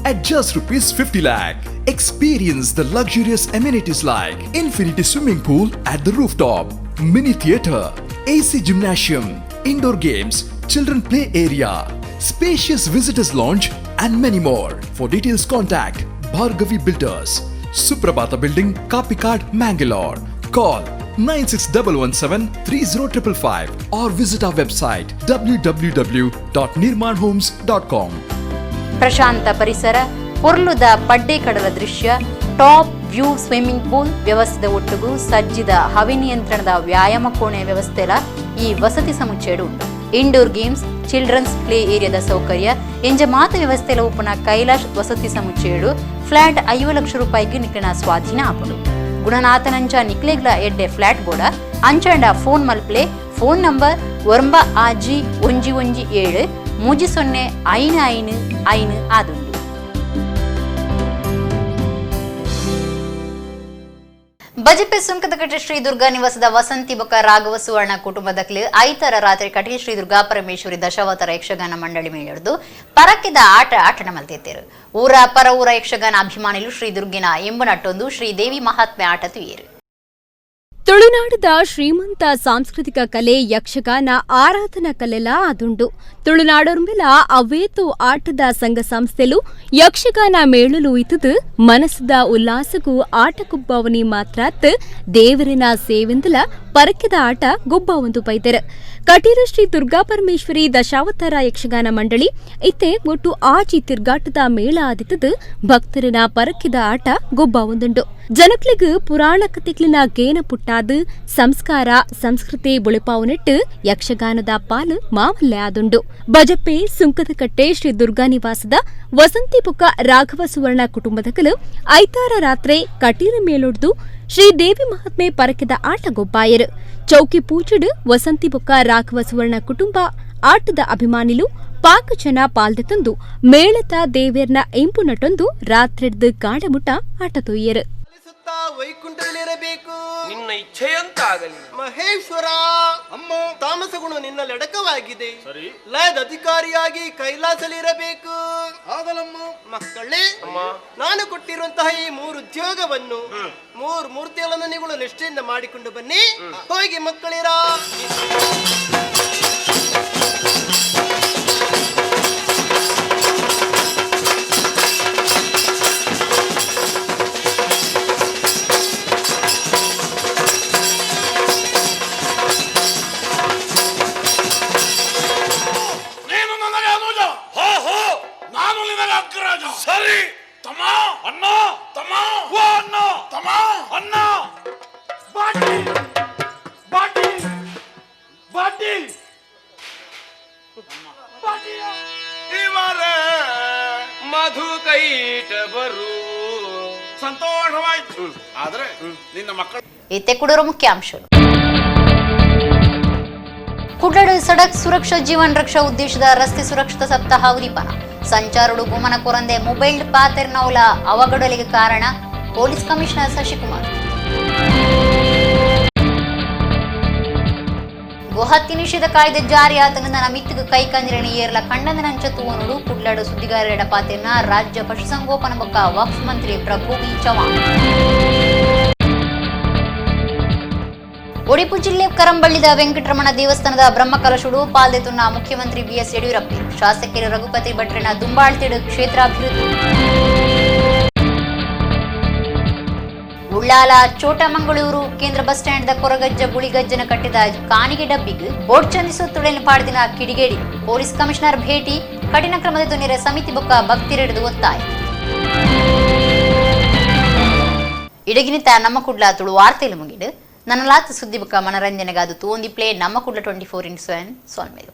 at just rupees 50 lakh. Experience the luxurious amenities like infinity swimming pool at the rooftop, mini theater, AC gymnasium, indoor games, children play area, spacious visitors lounge and many more. For details contact Bhargavi Builders, Suprabhata Building, Kapikad, Mangalore. Call 96117 30555 or visit our website www.nirmanhomes.com. ಪ್ರಶಾಂತ ಪರಿಸರ, ಪೊರ್ಲುದ ಪಡ್ಡೆ ಕಡಲ ದೃಶ್ಯ, top view swimming pool ವ್ಯವಸ್ಥೆದ ಒಟ್ಟುಗು ಸಜ್ಜಿದ ಹವೆ ನಿಯಂತ್ರಣದ ವ್ಯಾಯಾಮ ಕೋಣೆ ವ್ಯವಸ್ಥೆಲ ಈ ವಸತಿ ಸಮುಚ್ಚಯಡು ಉಂಡು. Indoor games, children's play ಏರಿಯಾದ ಸೌಕರ್ಯ ಎಂಜ ಮಾತ ವ್ಯವಸ್ಥೆಲ ಉಪ್ಪುನ ಕೈಲಾಶ್ ವಸತಿ ಸಮುಚ್ಚಯಡು ಫ್ಲಾಟ್ 50 ಲಕ್ಷ ರೂಪಾಯಿಗೆ ನಿಕ್ಲಿನ ಸ್ವಾಧೀನ ಆಪುಂಡು. ಗುಣನಾಥನಂಚ ನಿಕ್ಲೆಗ್ಲ ಎಡ್ಡೆ ಫ್ಲಾಟ್ ಬೋಡ ಅಂಚಂಡ ಫೋನ್ ಮಲ್ಪ್ಲೆ. ಫೋನ್ ನಂಬರ್ 9 6 1 1 7 3 0 5 5 5 ಆದುಂಡು. ಬಜಪೆ ಸುಂಕದಕಟ್ಟೆ ಶ್ರೀ ದುರ್ಗಾ ನಿವಾಸದ ವಸಂತಿ ಬೊಕ್ಕ ರಾಘವ ಸುವರ್ಣ ಕುಟುಂಬದಕ್ಲು ಐತರ ರಾತ್ರಿ ಕಟೀಲ್ ಶ್ರೀ ದುರ್ಗಾ ಪರಮೇಶ್ವರಿ ದಶಾವತಾರ ಯಕ್ಷಗಾನ ಮಂಡಳಿ ಮೇಳಿಡ್ದು ಪರಕ್ಕಿದ ಆಟ ಆಟಣ ಮಲ್ತಿತ್ತೇರು. ಊರ ಪರ ಊರ ಯಕ್ಷಗಾನ ಅಭಿಮಾನಿಲು ಶ್ರೀ ದುರ್ಗಿನ ಎಂಬುನಟ್ಟೊಂದು ಶ್ರೀದೇವಿ ಮಹಾತ್ಮೆ ಆಟ ತುಯೇರು. ತುಳುನಾಡದ ಶ್ರೀಮಂತ ಸಾಂಸ್ಕೃತಿಕ ಕಲೆ ಯಕ್ಷಗಾನ ಆರಾಧನಾ ಕಲೆಲ ಅದುಂಡು. ತುಳುನಾಡೊರ್ಮೆಲ ಅವೇತು ಆಟದ ಸಂಘ ಸಂಸ್ಥೆಲು ಯಕ್ಷಗಾನ ಮೇಳಲು ಇತ್ತದು ಮನಸ್ಸದ ಉಲ್ಲಾಸಗೂ ಆಟ ಗುಬ್ಬಾವನಿ ಮಾತ್ರಾತ್ ದೇವರಿನ ಸೇವೆಂದಲ ಪರಕೆದ ಆಟ ಗೊಬ್ಬಾವೊಂದು ಪೈದೆರು. ಕಟೀಲು ಶ್ರೀ ದುರ್ಗಾ ಪರಮೇಶ್ವರಿ ದಶಾವತಾರ ಯಕ್ಷಗಾನ ಮಂಡಳಿ ಇತ್ತೆ ಒಟ್ಟು ಆಜಿ ತಿರ್ಗಾಟದ ಮೇಳ ಆದಿತ್ತದು ಭಕ್ತರಿನ ಪರಕೆದ ಆಟ ಗೊಬ್ಬಾವೊಂದುಂಡು. ಜನಕ್ಲೆಗ್ ಪುರಾಣ ಕತೆಕ್ಲಿನ ಗೇನ ಪುಟ್ಟಾದು ಸಂಸ್ಕಾರ ಸಂಸ್ಕೃತಿ ಬುಳಿಪಾವುನೆಟ್ಟು ಯಕ್ಷಗಾನದ ಪಾಲು ಮಾಮಲ್ಲೆ ಆದುಂಡು. ಬಜಪೆ ಸುಂಕದಕಟ್ಟೆ ಶ್ರೀ ದುರ್ಗಾ ನಿವಾಸದ ವಸಂತಿ ಬೊಕ್ಕ ರಾಘವ ಸುವರ್ಣ ಕುಟುಂಬದಕಲು ಐತಾರ ರಾತ್ರಿ ಕಟೀಲ ಮೇಲೊಡ್ದು ಶ್ರೀದೇವಿ ಮಹಾತ್ಮೆ ಪರಕೆದ ಆಟ ಗೊಬ್ಬಾಯರು. ಚೌಕಿ ಪೂಜೆಡು ವಸಂತಿ ಬೊಕ್ಕ ರಾಘವ ಸುವರ್ಣ ಕುಟುಂಬ ಆಟದ ಅಭಿಮಾನಿಲು ಪಾಕ ಜನ ಪಾಲ್ದೆ ತಂದು ಮೇಳತ ದೇವೇರ್ನ ಇಂಪು ನಟೊಂದು ರಾತ್ರಿಡ್ದು ಕಾಡಮುಟ ಆಟ ತೊಯ್ಯರು. ವೈಕುಂಠದಲ್ಲಿರಬೇಕು ನಿನ್ನ ಇಚ್ಛೆಯಂತಾಗಲಿ ಮಹೇಶ್ವರ. ಅಮ್ಮ, ತಾಮಸ ಗುಣ ನಿನ್ನಲ್ಲಿ ಅಡಕವಾಗಿದೆ. ಲಯದ ಅಧಿಕಾರಿಯಾಗಿ ಕೈಲಾಸಲಿರಬೇಕು. ಆಗಲಮ್ಮ. ಮಕ್ಕಳೇ, ನಾನು ಕೊಟ್ಟಿರುವಂತಹ ಈ 3 ಉದ್ಯೋಗವನ್ನು, 3 ಮೂರ್ತಿಗಳನ್ನು ನೀವು ನಿಷ್ಠೆಯಿಂದ ಮಾಡಿಕೊಂಡು ಬನ್ನಿ. ಹೋಗಿ ಮಕ್ಕಳಿರ. ಸರಿ ತಮ್ಮ, ಅಣ್ಣ ತಮ್ಮ, ಓ ಅಣ್ಣ ತಮ್ಮ, ಅಣ್ಣ ಬಾಟಿ ಬಾಟಿ ಬಾಟಿ ಬಾಟಿ. ಇವರ ಮಧು ಕೈಟಬರು ಸಂತೋಷವಾಯ್ತು. ಆದ್ರೆ ನಿನ್ನ ಮಕ್ಕಳು ಇತ್ತೆ ಕುಡೋರು ಮುಖ್ಯಾಂಶಗಳು. ಕುಡ್ಲಡು ಸಡಕ್ ಸುರಕ್ಷಾ ಜೀವನ್ ರಕ್ಷಾ ಉದ್ದೇಶದ ರಸ್ತೆ ಸುರಕ್ಷತಾ ಸಪ್ತಾಹ ಉದೀಪನ. ಸಂಚಾರಡು ಗುಮನ ಕೊರಂದೆ ಮೊಬೈಲ್ ಪಾತೆರ್ನೌಲ ಅವಘಡಗಳಿಗೆ ಕಾರಣ ಪೊಲೀಸ್ ಕಮಿಷನರ್ ಶಶಿಕುಮಾರ್. ಗೋಹತ್ಯೆ ನಿಷೇಧ ಕಾಯ್ದೆ ಜಾರಿ ಆತನಿಂದ ನಮಿತ್ತಿಗೆ ಕೈ ಕಂದಿರಣ ಏರ್ಲ ಕಂಡಂದನಂಚ ತೂವನುಡು ಕುಡ್ಲಡು ಸುದ್ದಿಗಾರರ ಪಾತೆರ್ನ ರಾಜ್ಯ ಪಶುಸಂಗೋಪನಾ ಬೊಕ್ಕ ವಕ್ಫ್ ಮಂತ್ರಿ ಪ್ರಭು ವಿ ಚವ್ಹಾಣ್. ಒಡಿಪು ಜಿಲ್ಲೆ ಕರಂಬಳ್ಳಿದ ವೆಂಕಟರಮಣ ದೇವಸ್ಥಾನದ ಬ್ರಹ್ಮಕಲಶುಡು ಪಾಲ್ದೆತುನ್ನ ಮುಖ್ಯಮಂತ್ರಿ ಬಿಎಸ್ ಯಡಿಯೂರಪ್ಪ. ಶಾಸಕರು ರಘುಪತಿ ಭಟ್ರನ ದುಂಬಾಳ್ತೇಡು ಕ್ಷೇತ್ರಾಭಿವೃದ್ಧಿ. ಉಳ್ಳಾಲ ಚೋಟಮಂಗಳೂರು ಕೇಂದ್ರ ಬಸ್ ಸ್ಟ್ಯಾಂಡ್ ಕೊರಗಜ್ಜ ಗುಳಿಗಜ್ಜನ ಕಟ್ಟಿದ ಕಾನಿಗೆ ಡಬ್ಬಿಗೆ ಬೋಟ್ ಚಂದಿಸುತ್ತೊಡನೆ ಪಾಡ್ದಿನ ಕಿಡಿಗೇಡಿ. ಪೊಲೀಸ್ ಕಮಿಷನರ್ ಭೇಟಿ, ಕಠಿಣ ಕ್ರಮದ ತೊಂದರೆ ಸಮಿತಿ ಬೊಕ್ಕ ಭಕ್ತಿರೆಡೆದು ಒತ್ತಾಯ. ಇಡಗಿನಿತ ನಮ್ಮ ಕುಡ್ಲ ತುಳು ವಾರ್ತೆಲು ಮುಗಿಡು. ನನ್ನ ಲಾತ್ ಸುದ್ದಿ ಬೊಕ್ಕ ಮನರಂಜನೆಗಾದ ತೂಂದಿ ಪ್ಲೇ ನಮ್ಮ ಕುಡ್ಲ 24x7 ಸೊಲ್ಮೇಲು.